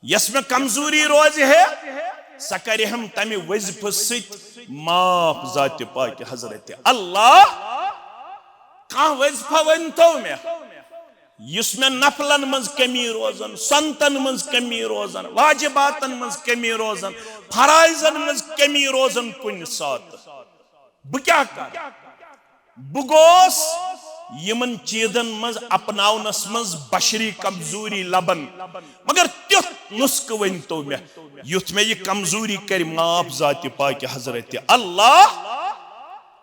یۄس مےٚ کمزوری روزِ ہے، سۄ کرِ ہم تمہِ وظیفہٕ سۭتۍ معاف ذاتِ پاکہِ حضرت اللہ۔ کانٛہہ وظیفہ ؤنۍ تو مےٚ، یُس مےٚ نفلن منٛز کمی روزان، سنتن منٛز کمی روزان، واجباتن منٛز کمی روزان، فرائضن منٛز کمی روزان کُنہِ ساتہٕ، بہٕ کیٛاہ کرٕ؟ بہٕ گوس یِمن چیٖزن منٛز اپناونس منٛز بشری کمزوری لبان، مگر تیُتھ نسخہٕ ؤنۍ تو مےٚ، یُتھ مےٚ یہِ کمزوری کرِ معاف ذاتِ پاکہِ حضرت اللہ۔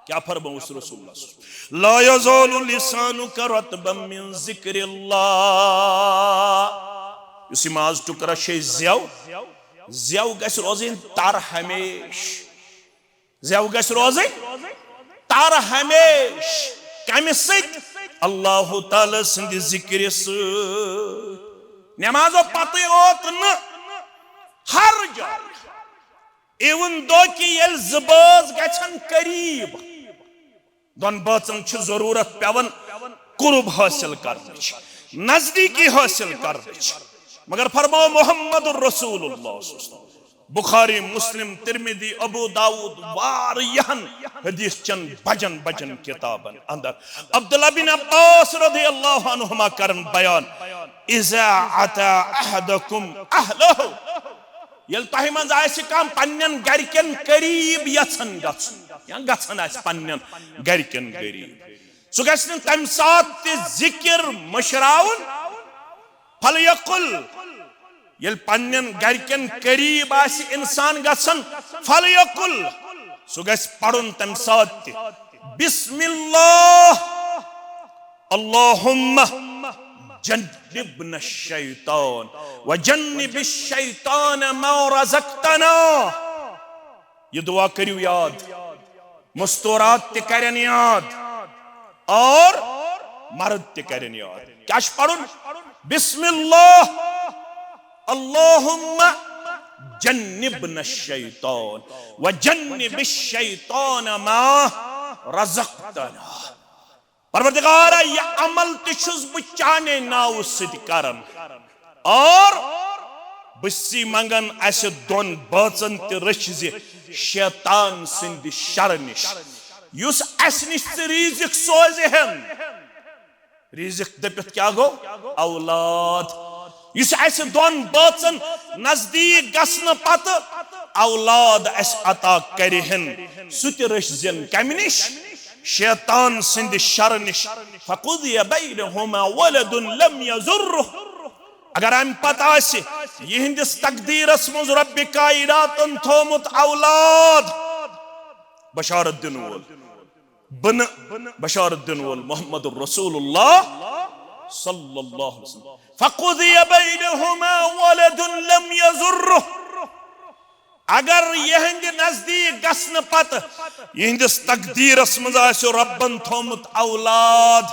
کیا فرمووُس رسول اللہ صلی اللہ علیہ وسلم؟ لا یزال لسانک رطبا من ذکر اللہ۔ یُس یہِ ماز ٹُکرا چھے زیو، زیو گژھِ روزٕنۍ تر ہمیش۔ زیو گژھِ روزٕنۍ تر ہمیش۔ کمہِ سۭتۍ؟ اللہ تعالیٰ سٕنٛدِ ذکرِ سۭتۍ۔ نمازو پتٕے یوت نہٕ، ہر جایہِ۔ Even though کہِ ییٚلہِ زٕ بٲژ گژھن قریب، دۄن بٲژن چھِ ضروٗرت پٮ۪وان قرب حٲصِل کرنٕچ، نزدیٖکی حٲصِل کرنٕچ۔ مگر فرموو محمد رسول اللہ صلی اللہ علیہ وسلم، بخاری، مسلم، ترمذی، ابو داؤد، واریاہن حدیث چن بجن بجن کتابن اندر، عبداللہ بن عباس رضی اللہ عنہما کرن بیان، اذا اتی احدکم اہلہ، ییٚلہِ تۄہہِ منٛز آسہِ کانٛہہ پننٮ۪ن گرِکٮ۪ن قریب یژھان گژھُن، یا گژھان آسہِ پننٮ۪ن گرِکٮ۪ن قریب، سُہ گژھِ نہٕ تمہِ ساتہٕ تہِ ذکر مٔشراوُن۔ فلیقل، ییٚلہِ پننٮ۪ن گرِکٮ۪ن قریب آسہِ انسان گژھان، فلیقل، سُہ گژھِ پرُن تمہِ ساتہٕ تہِ، بسم اللہ، اللہم جنبنا الشیطان وجنب الشیطان ما رزقتنا۔ یہِ دعا کٔرِو یاد، مستورات تہِ کرن یاد اور مرد تہِ کرن یاد۔ کیٛاہ چھُ پرُن؟ بسم اللہ، اللہم جنبنا الشیطان وجنب الشیطان ما رزقتنا۔ پروردگارا، یہِ عمل تہِ چھُس بہٕ چانے ناوٕ سۭتۍ کران۔ اور بہٕ چھُسی منگان اسہِ دۄن بٲژن تہِ رٔچھۍ زِ شیطان سٕنٛدِ شرٕ نِش، یُس اسہِ نِش ژٕ رزق سوزِ ہن۔ رزق دٔپِتھ کیٛاہ گوٚو؟ اولاد۔ یُس اسہِ دۄن بٲژن نزدیٖک گژھنہٕ پتہٕ اولاد اسہِ عطا کرِ ہن، سُہ تہِ رٔچھۍ زٮ۪ن کمہِ نِش؟ شیطان سٕنٛدِ شرٕ نِش۔ فقضی بینہما ولد لم یضرہ۔ اگر امہِ پتہٕ آسہِ یِہنٛدِس تقدیرس منٛز رب کائناتن تھومُت اولاد، بشارت دِنہٕ وول۔ بہٕ نہٕ، بشارت دِنہٕ وول محمد رسول اللہ صلی اللہ علیہ وسلم۔ فقضی بینہما ولد لم یضرہ۔ اگر یہندِ نزدیک گژھنہٕ پتہٕ یہندِس تقدیرس منٛز آسہِ رۄبن تھومُت اولاد،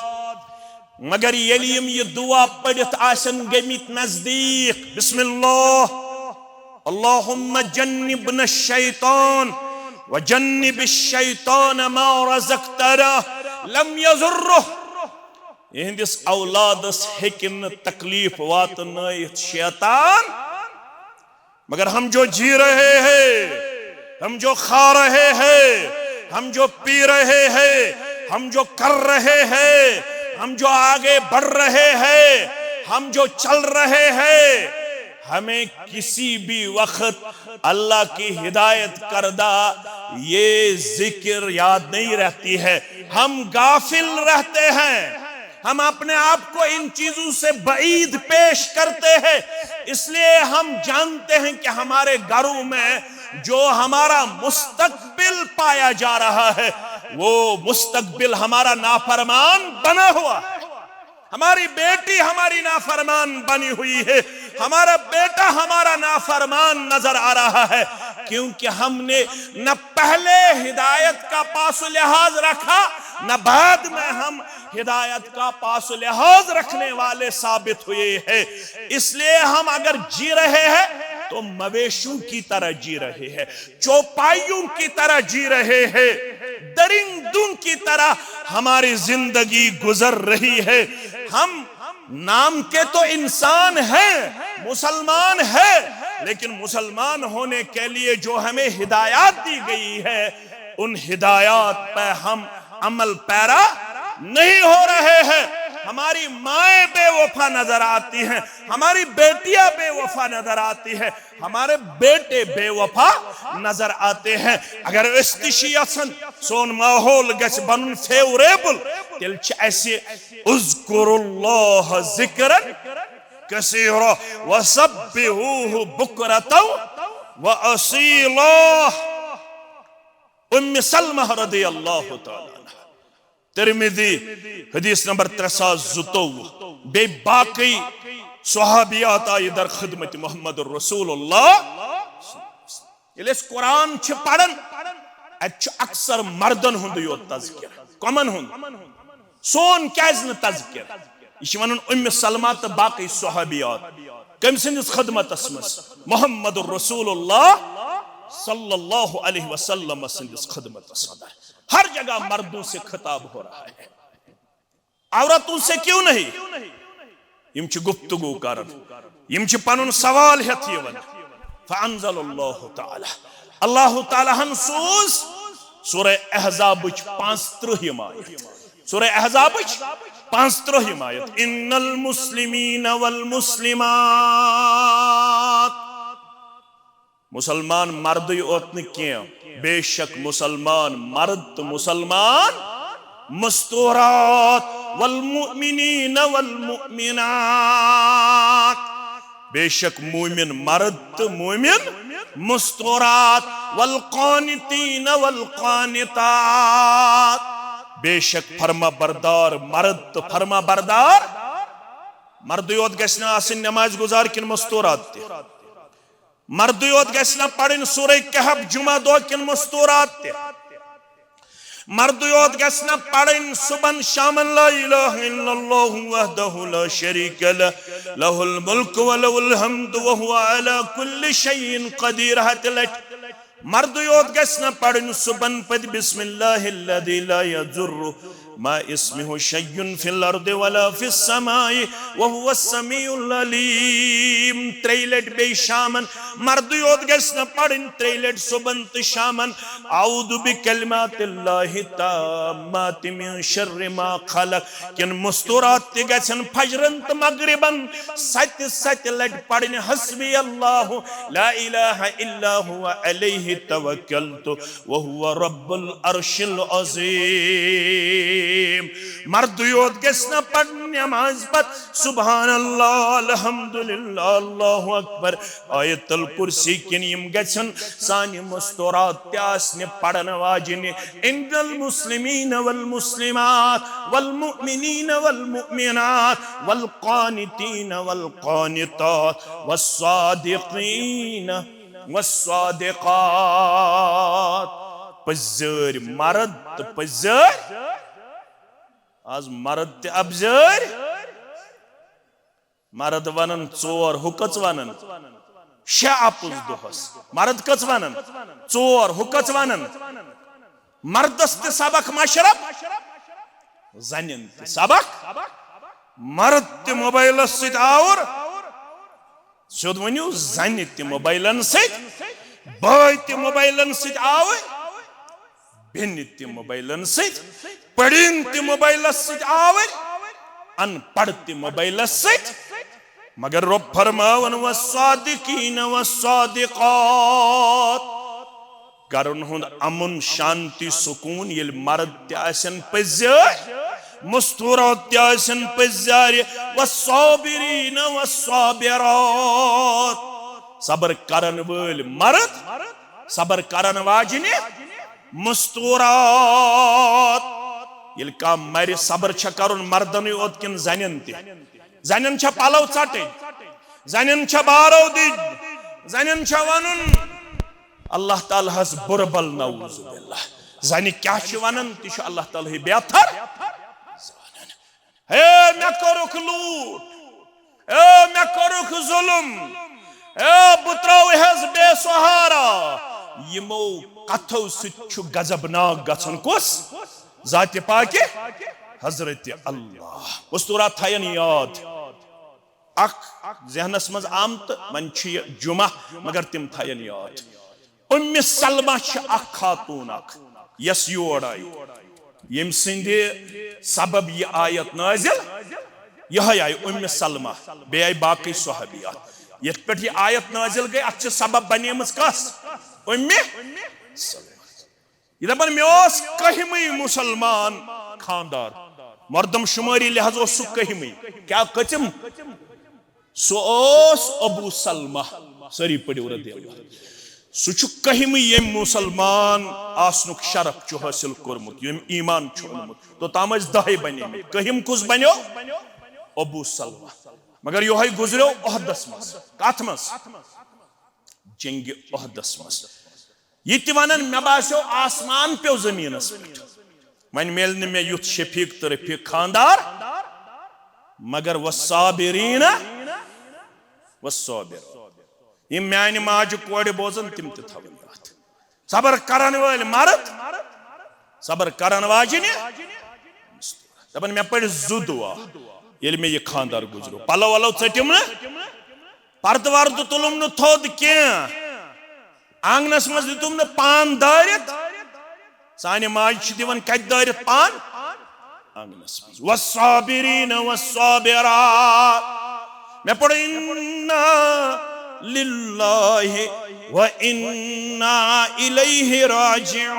مگر ییٚلہِ یِم یہِ دعا پٔرِتھ آسن گٔمٕتۍ نزدیک، بسم اللہ، اللہم جنبنا الشیطان وجنب الشیطان ما رزقتنا، لم یضرہ۔ یہندِس اولادس ہیٚکہِ نہٕ تکلیف واتنٲیِتھ شیطان، مگر ہم جو جی رہے ہیں، ہم جو کھا رہے ہیں، ہم جو پی رہے ہیں، ہم جو کر رہے ہیں، ہم جو آگے بڑھ رہے ہیں، ہم جو چل رہے ہیں، ہمیں کسی بھی وقت اللہ کی ہدایت کردہ یہ ذکر یاد نہیں رہتی ہے، ہم غافل رہتے ہیں، ہم اپنے آپ کو ان چیزوں سے بعید پیش کرتے ہیں، اس لیے ہم جانتے ہیں کہ ہمارے گھروں میں جو ہمارا مستقبل پایا جا رہا ہے، وہ مستقبل ہمارا نافرمان بنا ہوا ہے۔ ہماری بیٹی ہماری نافرمان بنی ہوئی ہے، ہمارا بیٹا ہمارا نافرمان نظر آ رہا ہے، کیونکہ ہم نے نہ پہلے ہدایت کا پاس و لحاظ رکھا، نہ بعد میں ہم ہدایت کا پاس و لحاظ رکھنے والے ثابت ہوئے ہیں۔ اس لیے ہم اگر جی رہے ہیں تو مویشوں کی طرح جی رہے ہیں، چوپائیوں کی طرح جی رہے ہیں، درندوں کی طرح ہماری زندگی گزر رہی ہے۔ ہم نام کے تو انسان ہیں، مسلمان ہیں، لیکن مسلمان ہونے کے لیے جو ہمیں ہدایات دی گئی ہے، ان ہدایات پہ ہم عمل پیرا نہیں ہو رہے ہیں۔ ہماری مائیں بے وفا نظر آتی ہیں، ہماری بیٹیاں بے وفا نظر آتی ہیں، ہمارے بیٹے بے وفا نظر آتے ہیں۔ اگر أسۍ تہِ چھِ یژھان سون ماحول گژھِ بنُن favourable، تیٚلہِ چھِ اَسہِ اذکروا اللہ ذکرا کثیرا وسبحوہ بکرة و اصیلا۔ ام سلمہ رضی اللہ تعالیٰ عنہا، ترمذی، حدیث نمبر ترٛےٚ ساس زٕتووُہ۔ بیٚیہِ باقٕے صحابیات آیہِ در خدمت محمد رسول اللہ۔ ییٚلہِ أسۍ قرآن چھِ پران، اتہِ چھُ اکثر مردن ہُنٛدُے یوت تذکرہ۔ کمن ہُنٛد؟ سون کیازِ نہٕ تذکرہ؟ یہِ چھِ ونان ام سلمہ تہٕ باقٕے صحابیات کٔمۍ سٕنٛدِس خدمتس منٛز؟ محمد رسول اللہ صلی اللہ علیہ وسلم سٕنٛدِس خدمتس اندر۔ ہر جگہ مردوں سے خطاب ہو رہا ہے، عورتوں سے کیوں نہیں؟ یِم چھِ گفتگو کران، یِم چھِ پنُن سوال ہٮ۪تھ یِوان۔ فانزل اللہ تعالیٰ، اللہ تعالیٰ ہن سوز سورہ احزابٕچ پانٛژھ ترٕٛہِم آیت۔ سورہ احزابٕچ پانٛژھ ترٕٛٛہِم آیت۔ ان المسلمین والمسلمات، مسلمان مردٕے یوت نہٕ کینٛہہ، بے شک مسلمان مرد تہٕ مسلمان مستورات، والمؤمنین والمؤمنات، بے شک مومن مرد تہٕ مومن مستورات، والقانتین والقانتات، بے شک فرما بردار مرد تہٕ فرما بردار۔ مردٕے یوت گژھِ نہٕ آسٕنۍ نماز گزار کِنہٕ مستورات تہِ؟ مردٕے یوت گژھِ نہ پرٕنۍ سورہ کہف جمعہ دۄہ کِنہٕ مستورات تہِ؟ مردٕے یوت گژھِ نہ پرٕنۍ صبحن شامن لا الہ الا اللہ وحدہ لا شریک لہ، لہ الملک ولہ الحمد وہو علی کل شیء قدیر ہتہِ لٹہِ؟ مردٕے یوت گژھِ نہ پرٕنۍ صبحن پتہٕ بسم اللہ الذی لا یضر مع اسمہ شیء فی الارض ولا فی السماء وہو السمیع العلیم؟ ترٛیٚیہِ لٹہِ بیٚیہِ شامن۔ مردٕے یوت گژھِ نہ پرٕنۍ ترٛیٚیہِ لٹہِ صبحن تہٕ شامن، اعوذ بکلمات اللہ التامات من شر ما خلق، کِنہٕ مستورات تہِ گژھن فجرن تہٕ مغربن ستہِ ستہِ لٹہِ پرٕنۍ حسبی اللہ لا الہ الا ہو علیہ توکلت وہو رب العرش العظیم۔ مردٕے یوت گژھِ نہ پرُن نماز پتہٕ سبحان اللہ، الحمدللہ، اللہ اکبر، آیت الکرسی کِنۍ یِم گژھن سانہِ مستورات تہِ آسنہِ پرن واجنہِ۔ ان المسلمین والمسلمات والمؤمنین والمؤمنات والقانتین والقانتات والصادقین والصادقات۔ پٔزۍ مرد تہٕ پٔزۍ آز مرد تہِ اپزٲرۍ۔ مرد ونان ژور، ہُہ کٔژ ونان؟ شےٚ اپُز دۄہس۔ مرد کٔژ ونان؟ ژور، ہُہ کٔژ ونان؟ مردس تہِ سبق مشرف، زنٮ۪ن تہِ سبق۔ مرد تہِ موبایلس سۭتۍ آوُر، سیوٚد ؤنِو، زنہِ تہِ موبایلن سۭتۍ، بٲے تہِ موبایلن سۭتۍ آوٕرۍ، بیٚنہِ تہِ موبایلن سۭتۍ، پٔرِن تہِ موبایلس سۭتۍ آوٕرۍ، ان پڑھ تہِ موبایلس سۭتۍ۔ مگر رۄب فرماوان، والصادقین والصادقات، گرن ہُنٛد امن، شانتی، سکوٗن، ییٚلہِ مرد تہِ آسن پٔزۍ یٲرۍ، مستورات تہِ آسن پٔزۍ یارِ، والصابرین والصابرات، صبر کرن وٲلۍ مرد، صبر کرن واجنہِ مستورات۔ ییٚلہِ کانٛہہ مرِ، صبر چھا کرُن مردنٕے یوت کِنہٕ زنٮ۪ن تہِ؟ زنٮ۪ن چھا پلو ژٹٕنۍ؟ زنٮ۪ن چھا بارو دِنۍ؟ زنٮ۪ن چھا ونُن اللہ تعالیٰ ہس بُرٕ بل، نعوذ باللہ؟ زنہِ کیٛاہ چھِ ونان، تہِ چھُ اللہ تعالیٰ ہٕے بہتر زانان۔ ہے، مےٚ کوٚرُکھ لوٗٹ، ہے، مےٚ کوٚرُکھ ظُلُم، ہے، بہٕ ترٛاوٕ ہس بے سہارا۔ یِمو کتھو سۭتۍ چھُ غضبناک گژھان کُس؟ ذاتِ پاکہِ حضرت اللہ۔ مستورات تھاین یاد۔ اکھ ذہنس منٛز آمتہٕ، وۄنۍ چھُ یہِ جمعہ، مگر تِم تھاین یاد۔ اُمہِ سلمہ چھِ اکھ خاتون اکھ، یۄس یور آیہِ، ییٚمہِ سٕنٛدِ سبب یہِ آیت نٲزِل، یِہوٚے آیہِ اُمہِ سلمہ، بیٚیہِ آیہِ باقٕے صحابیات۔ یتھ پٮ۪ٹھ یہِ آیت نٲزِل گٔے، اتھ چھِ سبب بنیمٕژ کس؟ اُمہِ سلمہ۔ یہِ دپان، مےٚ اوس کٔہمٕے مسلمان خاندار، مردم شمٲری لحاظ اوس سُہ کٔہمٕے۔ کیٛاہ کٔژِم؟ سُہ اوس ابو سلمہ، سٲری پٔرِو رضی اللہ۔ سُہ چھُ کٔہمٕے ییٚمۍ مسلمان آسنُک شرف چھُ حٲصِل کوٚرمُت، ییٚمۍ ایمان چھُ اوٚنمُت۔ توٚتام ٲسۍ دَہے بنیمٕتۍ۔ کٔہِم کُس بنیو؟ ابو سلمہ۔ مگر یِہوٚے گُزریو احدس منٛز۔ کتھ منٛز؟ جنگِ احدس منٛز۔ یہِ تہِ ونان، مےٚ باسیو آسمان پیوٚو زٔمیٖنس پٮ۪ٹھ۔ وۄنۍ میلہِ نہٕ مےٚ یُتھ شفیق تہٕ رفیق خاندار، مگر والصابرین والصابرات۔ یِم میانہِ ماجہِ کورِ بوزن، تِم تہِ تھاوَن یاد۔ صبر کرن وٲلۍ مرد، صبر کرن واجنہِ۔ دپان، مےٚ پٔرۍ زٕ دُعا، ییٚلہِ مےٚ یہِ خاندار گُزریو۔ پلو ولو ژٔٹِم نہٕ، پردٕ وردٕ تُلُم نہٕ تھوٚد کینٛہہ، آنگنس منٛز دِتُم نہٕ پان دٲرِتھ۔ سانہِ ماجہِ چھِ دِوان کتہِ دٲرِتھ پان؟ آنگنس منٛز۔ والصابرین والصابرات۔ مےٚ پوٚر، انا للہ و انا الیہ راجعون۔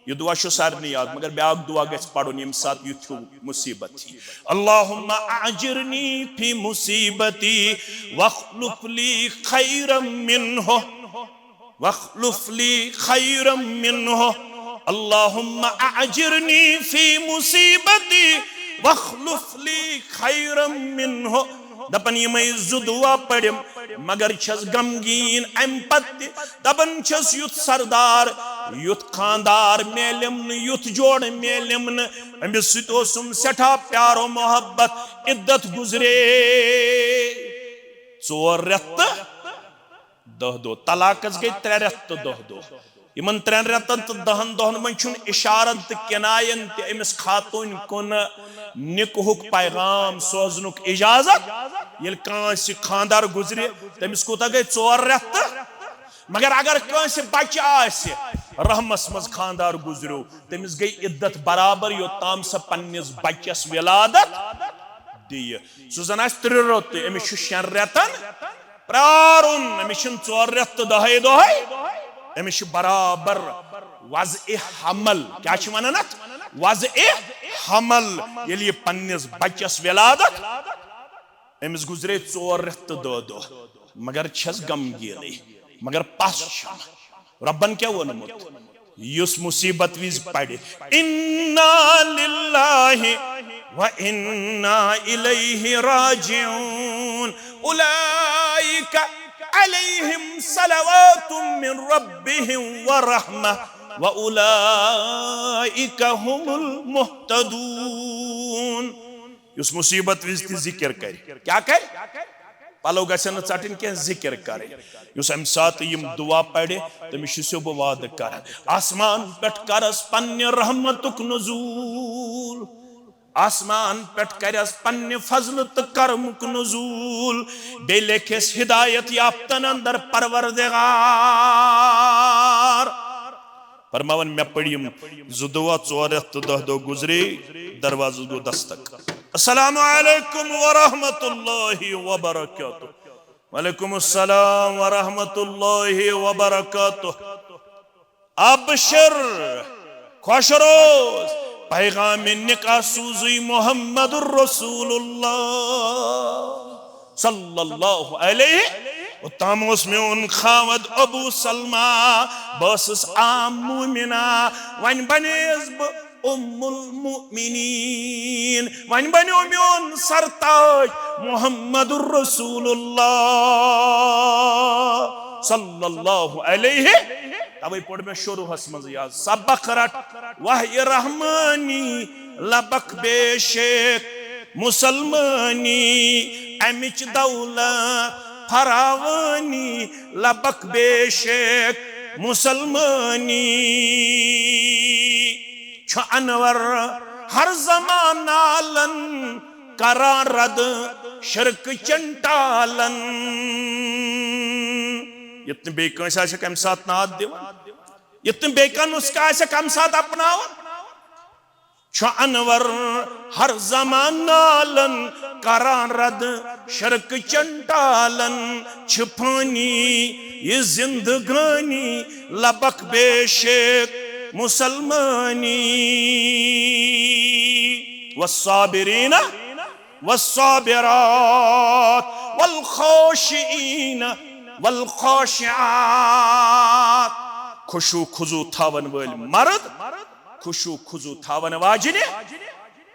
یہِ دُعا چھُ سارنٕے یاد، مگر بیٛاکھ دُعا گژھِ پَرُن ییٚمہِ ساتہٕ یُتھ ہیوٗ مُصیٖبت یی۔ اللہم اجرنی فی مصیبتی واخلف لی خیرا منہ، واخلف لی خیرا منہ۔ اللہم اجرنی فی مصیبتی واخلف لی خیرا منہ۔ دپان یِمے زٕ دُعا پٔرِم، مگر چھَس غمگیٖن اَمہِ پتہٕ تہِ۔ دپان چھَس، یُتھ سردار، یُتھ خاندار میلیم نہٕ، یُتھ جوڑٕ میلیم نہٕ، أمِس سۭتۍ اوسُم سٮ۪ٹھاہ پیار و محبت، عدت گُزرے ژور رٮ۪تھ تہٕ دَہ دۄہ۔ طلاقس گٔے ترٛےٚ رٮ۪تھ تہٕ دَہ دۄہ۔ یِمن ترٛٮ۪ن رٮ۪تن تہٕ دَہن دۄہن منٛز چھُنہٕ اِشارن تہٕ کِناین تہِ أمِس خاتوٗنۍ کُن نِکہُک پیغام سوزنُک اِجازت۔ ییٚلہِ کٲنٛسہِ خانٛدر گُزرِ، تٔمِس کوٗتاہ گٔے؟ ژور رٮ۪تھ تہٕ۔ مگر اگر کٲنٛسہِ بچہِ آسہِ، رحمس منٛز خانٛدار گُزریو، تٔمِس گٔے عدت برابر، یوٚتام سۄ پننِس بچس ولادت دِیہِ۔ سُہ زن آسہِ ترٛےٚ رٮ۪تھ تہٕ أمِس چھُ شٮ۪ن رٮ۪تن پرارُن، أمِس چھِنہٕ ژور رٮ۪تھ تہٕ دَہے دۄہے، أمِس چھِ برابر وضع حمل۔ کیٛاہ چھِ ونان اتھ؟ وضع حمل، ییٚلہِ یہِ پننِس بچس ولادت، أمِس گُزرے ژور رٮ۪تھ تہٕ دَہ دۄہ، مگر چھس غمگیٖنٕے، مگر پس چھم۔ رۄبن کیٛاہ ووٚنمُت؟ یُس مُصیبت وِزِ پرِ، "انا للہ و انا الیہ راجعون، اولئک علیہم صلوات من ربہم و رحمہ و اولئک هم المہتدون۔" یُس مُصیبت وِزِ تہِ ذِکِر کرِ، کیٛاہ کرِ؟ پلو گژھن نہٕ ژٹٕنۍ کینٛہہ، ذِکِر کرٕنۍ۔ یُس امہِ ساتہٕ یِم دُعا پرِ، تٔمِس چھُسو بہٕ وعدٕ کران، آسمان پٮ۪ٹھ کرس پننہِ رحمتُک نزول، آسمان پٮ۪ٹھ کرس پننہِ فضلہٕ تہٕ کرمُک نزول، بیٚیہِ لیکھس ہدایت یافتن اندر پروردگار۔ فرماوان، مےٚ پٔرۍ یِم زٕ دُعا، ژور رٮ۪تھ تہٕ دَہ دۄہ گُزرے، دروازس گوٚو دستک۔ السلام علیکم ورحمۃ اللہ وبرکاتہ۔ وعلیکم السلام ورحمۃ اللہ وبرکاتہ۔ ابشر، خۄش روز، پیغام نکاح سوزی محمد رسول اللہ صلی اللہ علیہ۔ اوٚتام اوس میون خاوند ابو سلمہ، بہٕ ٲسٕس عام مومنہ، وۄنۍ بنیس بہٕ ام المؤمنین، وۄنۍ بنیو میون سرتاج محمد رسول اللہ صلی اللہ علیہ۔ توے پوٚر مےٚ شروعس منٛز یاد، سبق رٹ وحی رحمانی، لبک بے شک مسلمانی، امچ دولت فراوانی، لبک بے شک مسلمانی۔ چھُ انور ہر زمان نالن کران رد شرک چن ٹالن۔ یتھ نہٕ بیٚیہِ کٲنٛسہِ آسٮ۪کھ امہِ ساتہٕ ناد دِوان، یتھ نہٕ بیٚیہِ کانٛہہ نُسخہٕ آسٮ۪کھ امہِ ساتہٕ اپناوان۔ چھُ انور ہر زمان نالن کران رد شرک چن ٹالن۔ چھِ فانی یہِ زندگانی، لبک بے شک مسلمانی۔ والصابرین والصابرات والخاشعین والخاشعات۔ خشوع خضوع تھاون وٲلۍ مرد، خشوع خضوع تھاون واجنہِ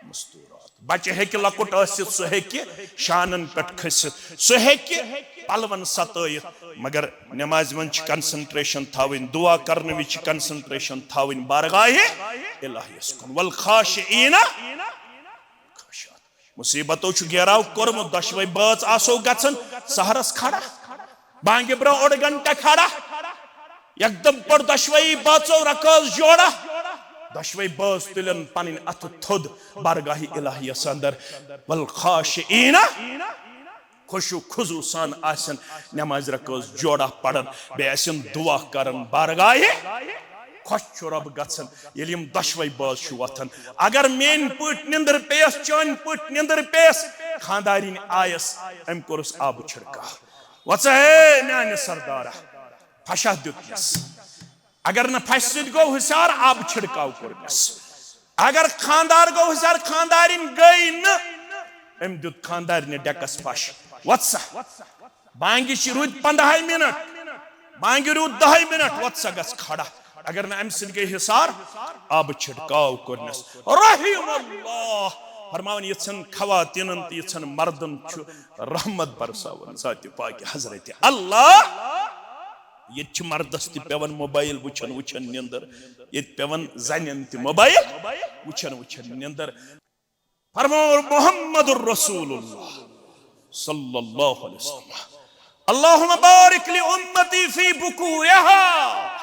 مستورات۔ بچہِ ہیٚکہِ لۄکُٹ ٲسِتھ، سُہ ہیٚکہِ شانن پٮ۪ٹھ کھٔسِتھ، سُہ ہیٚکہِ پلون ستٲیِتھ، مگر نمازِ منٛز چھِ concentration تھاوٕنۍ، دعا کرنہٕ وِزِ چھِ concentration تھاوٕنۍ بارگاہِ الہیس کُن۔ والخاشعین، مصیبتو چھُ گیراو کوٚرمُت، دۄشوے بٲژ آسو گژھان سحرس کھڑا، بانگہِ برونٛہہ اوٚڑ گھنٹہٕ کھڑا، یکدم پوٚر دۄشوے بٲژو رکٲژ جوڑا، دۄشوے بٲژ تُلن پنٕنۍ اتھٕ تھوٚد بارگاہِ الہیس اندر۔ والخاشعین، خشوع خضوع سان آسن نمازِ رکٲژ جوڑا پران، بیٚیہِ آسن دعا کران بارگاہِ۔ خۄش چھُ رۄب گژھان ییٚلہِ یِم دۄشوے بٲژ چھِ وۄتھان۔ اگر میٲنۍ پٲٹھۍ نِندٕر پیٚیَس، چٲنۍ پٲٹھۍ نِندٕر پیٚیَس، خانٛدارِنۍ آیَس، أمۍ کوٚرُس آبہٕ چھِڑکاو۔ وۄژھ ہے میانہِ سردارا، پھشہ دیُتنس۔ اگر نہٕ پھشہِ سۭتۍ گوٚو حسار، آبہٕ چھِڑکاو کوٚرنس۔ اگر خانٛدار گوٚو حسار، خانٛدارِنۍ گٔے نہٕ، أمۍ دیُت خانٛدارنہِ ڈیکس پھش۔ وۄژھ سا، بانگہِ چھِ روٗدۍ پندہے منٹ، بانگہِ روٗد دہے منٹ، وۄژھ سا گژھ کھڑا۔ اگر نہٕ امہِ سۭتۍ گٔے حسار، آبہٕ چھِڑکاو کوٚرنس۔ رحم اللہ، فرماوان یِژھن خواتینن تہٕ یِژھن مردن چھُ رحمت برساوان ذاتِ پاکِ حضرت اللہ۔ ییٚتہِ چھِ مردس تہِ پٮ۪وان موبایل وٕچھان وٕچھان نِندٕر، ییٚتہِ پٮ۪وان زنٮ۪ن تہِ موبایل وٕچھان وٕچھان نِندٕر۔ فرموو محمد رسول اللہ صلی اللہ علیہ وسلم، اللہم بارک لامتی فی بکورہا۔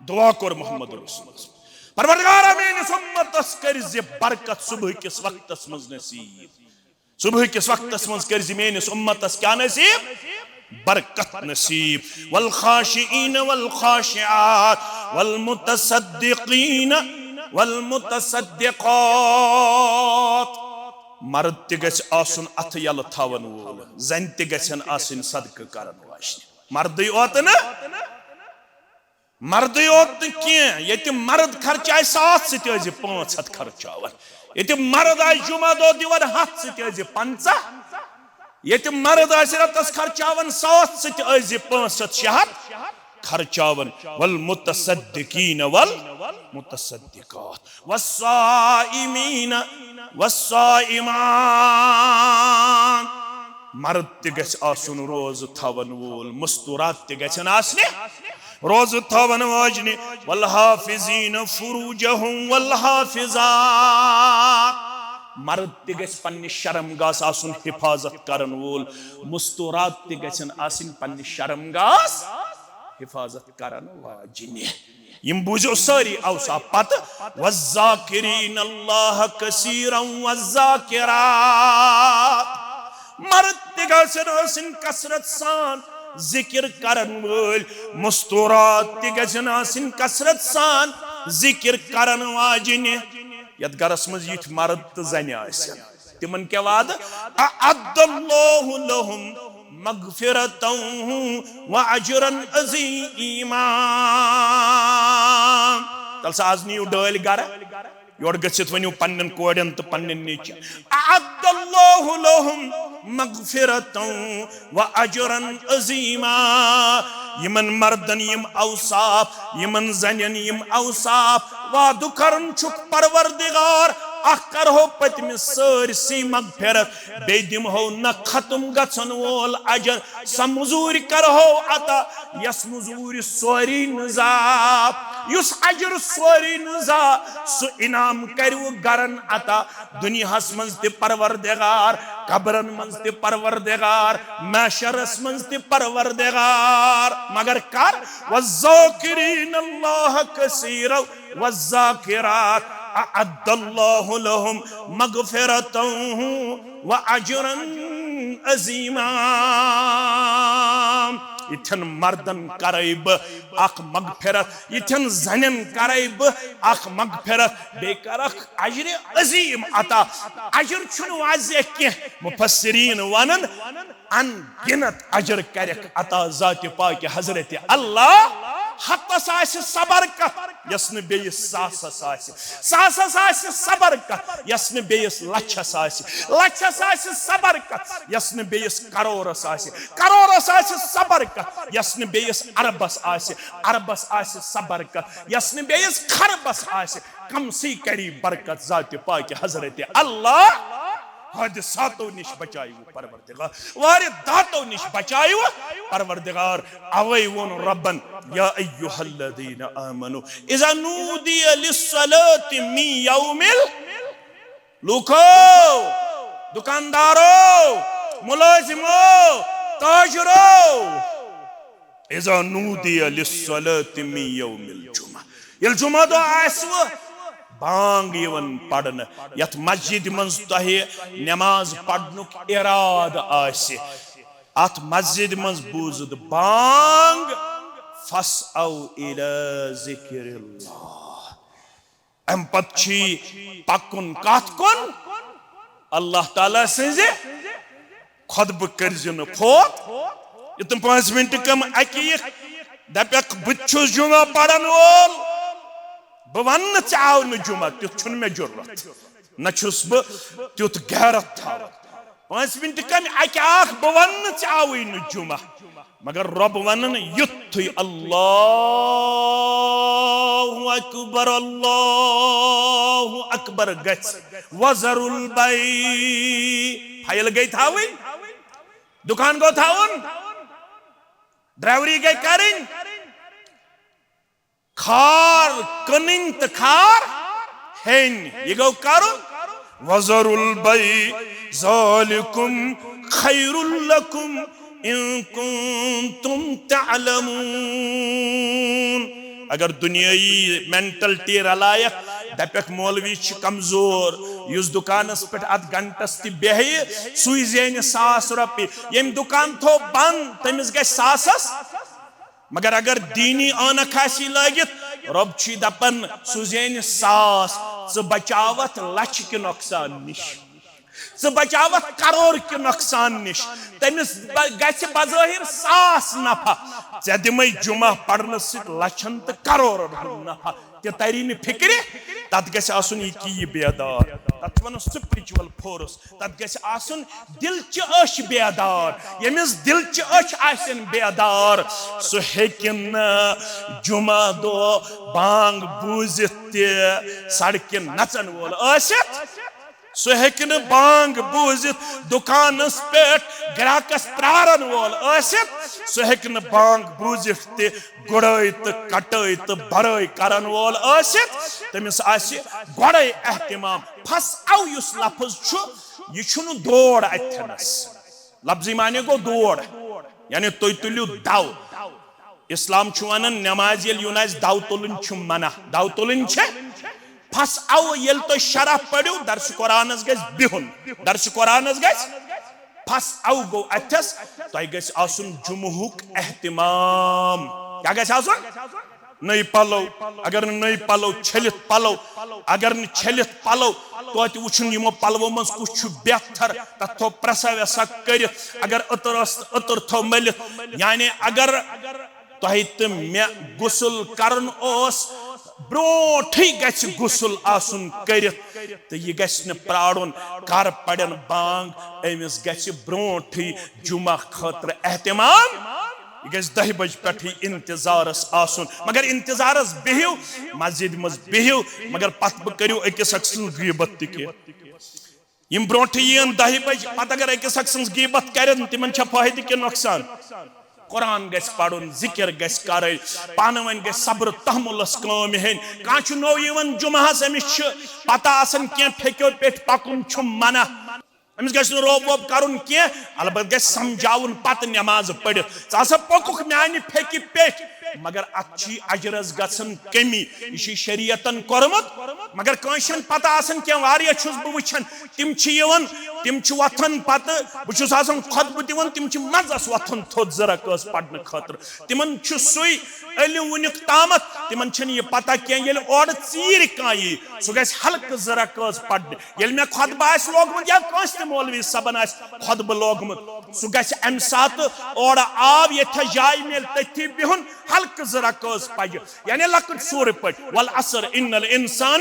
دعا کوٚر محمد رسول اللہ، پروردگارا، میٲنِس اُمتس کٔرۍ زِ برکت صبح کِس وقتس منٛز نصیب۔ صبح کِس وقتس منٛز کٔرۍ زِ میٲنِس اُمتس کیٛاہ نصیب؟ برکت نصیب۔ والخاشعین والخاشعات والمتصدقین والمتصدقات۔ مرد تہِ گژھِ آسُن اتھٕ یلہٕ تھاون وول، زنہِ تہِ گژھن آسٕنۍ صدقہٕ کرن واجنہِ۔ مردٕے یوت نہٕ، مردٕے یوت نہٕ کینٛہہ، ییٚتہِ مرد خرچاوِ ساس، ژٕ تہِ ٲسۍ زِ پانٛژھ ہتھ خرچاوان۔ ییٚتہِ مرد آسہِ جمعہ دۄہ دِوان ہتھ، ژٕ تہِ ٲسۍ زِ پنٛژاہ۔ ییٚتہِ مرد آسہِ رٮ۪تس خرچاوان ساس، ژٕ تہِ ٲسۍ زِ پانٛژھ ہتھ شےٚ ہتھ خرچاوان۔ والمتصدقین والمتصدقات والصائمین والصائمات۔ مرد تہِ گژھِ آسُن روزٕ تھاون وول، مستورات تہِ گژھن آسنہِ روزٕ تھاون واجنہِ۔ والحافظین فروجہم والحافظات۔ مرد تہِ گژھِ پننہِ شرم گاہس آسُن حفاظت کرن وول، مستورات تہِ گژھن آسٕنۍ پننہِ شرم گاہس حفاظت کرن واجنہِ۔ یم بوٗزِو سٲری اوصاف پتہٕ، والذاکرین اللہ کثیرا والذاکرات۔ مرد تہِ گژھن آسٕنۍ کثرت سان ذکر کرن وٲلۍ، مستورات تہِ گژھن آسٕنۍ کثرت سان ذکر کرن واجنہِ۔ یتھ گرس منٛز یِتھۍ مرد تہٕ زنہِ آسن، تِمن کیٛاہ وعدٕ؟ اعد اللہ لہم مغفرتا و اجرا عظیما۔ تل سا، از نِیِو ڈٲلۍ گرٕ، یورٕ گٔژھِتھ ؤنِو پننٮ۪ن کورٮ۪ن تہٕ پننٮ۪ن نیٚچوٮ۪ن۔ اعد اللہ لہم مغفرتا و اجرا عظیما۔ یِمن مردن یِم اوصاف، یِمن زنٮ۪ن یِم اوصاف، وعدٕ کران چھُکھ پروردگار، اکھ کرہو پٔتمہِ سٲرسٕے مغفرت، بیٚیہِ دِمہو نہٕ ختم گژھن وول اجر۔ سۄ مٔزوٗرۍ کرہو عطا، یۄس مٔزوٗرۍ سورُے نہٕ زا، یُس اجر سورُے نہٕ زا، سُہ انعام کروٕ گرن عطا۔ دنیاہس منٛز تہِ پروردگار، قبرن منٛز تہِ پروردگار، محشرس منٛز تہِ پروردگار۔ مگر کر؟ والذاکرین اللہ کثیرا والذاکرات اعد اللہ لہم مغفرتا و اجرا عظیما۔ یِتھٮ۪ن مردن کرے بہٕ اکھ مغفرت، یِتھٮ۪ن زنٮ۪ن کرے بہٕ اکھ مغفرت، بیٚیہِ کرکھ اجر عظیم عطا۔ اجر چھُنہٕ واضح کینٛہہ، مفسرین ونان ان گنت اجر کرکھ عطا ذات پاک حضرت اللہ۔ ہتس آسہِ صبر کتھ یس نہٕ بیٚیِس ساسس آسہِ، ساسس آسہِ صبر کتھ یس نہٕ بیٚیِس لچھس آسہِ، لچھس آسہِ صبر کتھ یس نہٕ بیٚیِس کرورس آسہِ، کرورس آسہِ صبر کتھ یس نہٕ بیٚیِس اربس آسہِ، اربس آسہِ صبر کتھ یس نہٕ بیٚیِس خربس آسہِ۔ کمسٕے کری برکت ذات پاک حضرت اللہ۔ حادثاتو نش بچایو پروردگار، وارداتو نش بچایو پروردگار۔ اوے ووٚن ربن، یا ایھا الذین آمنوا اذا نودی للصلاة من یوم ال-، لوکو، دکاندارو، ملازمو، تاجرو، اذا نودی للصلاة من یوم الجمعہ، ییٚلہِ جمعہ دۄہ آسہِ وٕ بانگ یِوان پرنہٕ، یتھ مسجد منٛز تۄہہِ نماز پرنُک ارادٕ آسہِ، اتھ مسجد منٛز بوٗزِتھ بانگ، فاسعوا الی ذکر اللہ۔ امہِ پتہٕ چھی پکُن کتھ کُن؟ اللہ تعالیٰ سٕنزِ خطبہٕ کٔرزِ نہٕ فوت۔ یہِ تِم پانٛژھ منٹ کم اکی یِکھ، دپکھ، بہٕ تہِ چھُس جمعہ پرن وول، بہٕ ونہٕ نہٕ ژےٚ آو نہٕ جمعہ، تیُتھ چھُنہٕ مےٚ جرت۔ نہ چھُس بہٕ تیُتھ غیرت تھاوان۔ پانٛژھ منٹ کم اکی اکھ، بہٕ ونہٕ نہٕ ژےٚ آوٕے نہٕ جمعہ۔ مگر رۄب ونان یُتھُے اللہ اکبر، اللہ اکبر گژھِ، وذروا البیع، فائل گٔے تھاوٕنۍ، دُکان گوٚو تھاوُن، ڈرائیوری گٔے کرٕنۍ، کھار کٕنٕنۍ تہٕ کھار ہیٚنۍ، یہِ گوٚو کرُن۔ وذروا البیع ذالکم خیر لکم ان کنتم تعلمون۔ اگر دنیٲیی مینٹلٹی رلایکھ، دپکھ مولوی چھُ کمزور، یُس دُکانس پٮ۪ٹھ اتھ گھنٹس تہِ بیہہِ، سُے زینہِ ساس رۄپیہِ۔ ییٚمۍ دُکان تھوو بند، تٔمِس گژھِ ساسس۔ مگر اگر دینی عٲنکھ آسی لٲگِتھ، رۄب چھُے دپان، سُہ زینہِ ساس، ژٕ بچاوتھ لچھِ کہِ نۄقصان نِش۔ ژٕ بچاوتھ کرور کہِ نۄقصان نِش۔ تٔمِس ب-، گژھِ بظٲہر ساس نفع، ژےٚ دِمے جمعہ پرنہٕ سۭتۍ لچھن تہٕ کرورن ہُنٛد نفع۔ تہِ تری نہٕ فکرِ، تتھ گژھِ آسُن یہِ کہِ یہِ بیدار۔ تتھ چھِ ونان spiritual force۔ تتھ گژھِ آسُن دِلچہِ أچھ بیدار۔ ییٚمِس دِلچہِ أچھ آسن بیدار، سُہ ہیٚکہِ نہٕ جمعہ دۄہ بانگ بوٗزِتھ تہِ سڑکہِ نژن وول ٲسِتھ۔ سُہ ہیٚکہِ نہٕ بانگ بوٗزِتھ دُکانس پٮ۪ٹھ گراکس پرارن وول ٲسِتھ۔ سُہ ہیٚکہِ نہٕ بانگ بوٗزِتھ تہِ گُڑٲے تہٕ کٹٲے تہٕ برٲے کرن وول ٲسِتھ۔ تٔمِس آسہِ گۄڈے اہتمام۔ پھس او یُس لفظ چھُ، یہِ چھُنہٕ دور اتھنس۔ لفظی معنی گوٚو دور، یعنی تُہۍ تُلِو دو۔ اسلام چھُ ونان، نماز ییٚلہِ یُن آسہِ، دو تُلٕنۍ چھُ منع۔ دو تُلٕنۍ چھِ۔ پھس او ییٚلہِ تُہۍ شرح پٔرِو، درس قرآنس گژھِ بِہُن۔ درس قرآنس گژھِ۔ پھس او گوٚو اتھس، تۄہہِ گژھِ آسُن جمعہُک اہتمام۔ کیٛاہ گژھِ آسُن؟ نٔے پلو۔ اگر نہٕ نٔے پلو، چھٔلِتھ پلو۔ اگر نہٕ چھٔلِتھ پلو، توتہِ وٕچھُن یِمو پلوو منٛز کُس چھُ بہتر، تتھ تھو پرٛسا ویسا کٔرِتھ۔ اگر عطر ٲس، عطر تھو مٔلِتھ۔ یعنی اگر تۄہہِ تہٕ مےٚ غسل کرُن اوس، برونٹھٕے گژھِ غسل آسُن کٔرِتھ، تہٕ یہِ گژھِ نہٕ پرارُن کر پرن بانگ۔ أمِس گژھِ برونٹھٕے جمعہ خٲطرٕ اہتمام۔ یہِ گژھِ دَہہِ بجہِ پٮ۪ٹھٕے انتظارس آسُن۔ مگر انتظارس بِہِو، مسجد منٛز بِہِو، مگر پتہٕ مہٕ کٔرِو أکِس أکۍ سٕنٛز غیبت تہِ کینٛہہ۔ یِم برونٹھٕے یِن دَہہِ بجہِ، پتہٕ اگر أکِس أکۍ سٕنٛز غیبت کرن، تِمن چھا فٲیدٕ کِنہٕ نۄقصان؟ قرآن گژھِ پرُن، ذکر گژھِ کرٕنۍ، پانہٕ ؤنۍ گژھِ صبر تحملس کٲم ہیٚنۍ۔ کانٛہہ چھُ نوٚو یِوان جمعہس، أمِس چھِ پتہ آسان کینٛہہ پھیٚکیو پیٚٹھۍ پکُن چھُ منع۔ أمِس گژھِ نہٕ روب ووب کرُن کینٛہہ، البتہ گژھِ سمجھاوُن پتہٕ نماز پٔرِتھ۔ ژٕ ہسا پوٚکُکھ میانہِ پھیٚکہِ پیٚٹھۍ، مگر اتھ چھِ اجرس گژھان کمی۔ یہِ چھُ شریعتن کوٚرمُت، مگر کٲنٛسہِ چھَنہٕ پتہ آسان کینٛہہ۔ واریاہ چھُس بہٕ وٕچھان، تِم چھِ یِوان، تِم چھِ وۄتھان پتہٕ، بہٕ چھُس آسان خطبہٕ دِوان، تِم چھِ منٛزس وۄتھان تھوٚد زٕ رکٲژ پرنہٕ خٲطرٕ۔ تِمن چھُ سُے علم وُنیُک تامتھ، تِمن چھَنہٕ یہِ پتہ کینٛہہ۔ ییٚلہِ اورٕ ژیٖرۍ کانٛہہ یی، سُہ گژھِ ہلکہٕ زٕ رکٲژ پرنہِ۔ ییٚلہِ مےٚ خطبہٕ آسہِ لوگمُت یا کٲنٛسہِ تہِ مولوی صٲبن آسہِ خطبہٕ لوگمُت، سُہ گژھِ امہِ ساتہٕ اورٕ آو، ییٚتھس جایہِ میلہِ تٔتھی بِہُن، ہلکہٕ زٕ رکٲژ پجہِ، یعنی لۄکٕٹ سورٕ پٲٹھۍ۔ والعصر ان الانسان،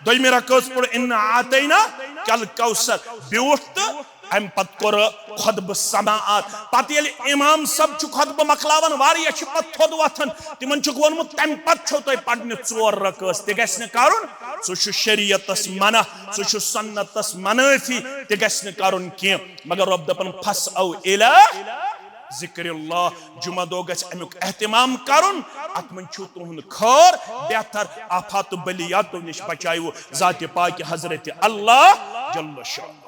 دوٚیمہِ رکٲژ پوٚر انا اعطیناک الکوثر، بیوٗٹھ تہٕ امہِ پتہٕ کوٚر خطبہٕ سماعت۔ پتہٕ ییٚلہِ امام صٲب چھُ خطبہٕ مۄکلاوان، واریاہ چھِ پتہٕ تھوٚد وۄتھان، تِمن چھُکھ ووٚنمُت، تمہِ پتہٕ چھو تۄہہِ پرنہِ ژور رکٲژ، تہِ گژھِ نہٕ کرُن، سُہ چھُ شریعتس منع، سُہ چھُ سنتس منٲفی، تہِ گژھِ نہٕ کرُن کینٛہہ۔ مگر رۄب دپان، فسعوا الی ذکر اللہ، جمعہ دۄہ گژھِ امیُک اہتمام کرُن، اتھ منٛز چھُ تُہُنٛد خٲر بہتر، آفات و بلیاتو نِش بچایو ذات پاک حضرت اللہ جل شانہ۔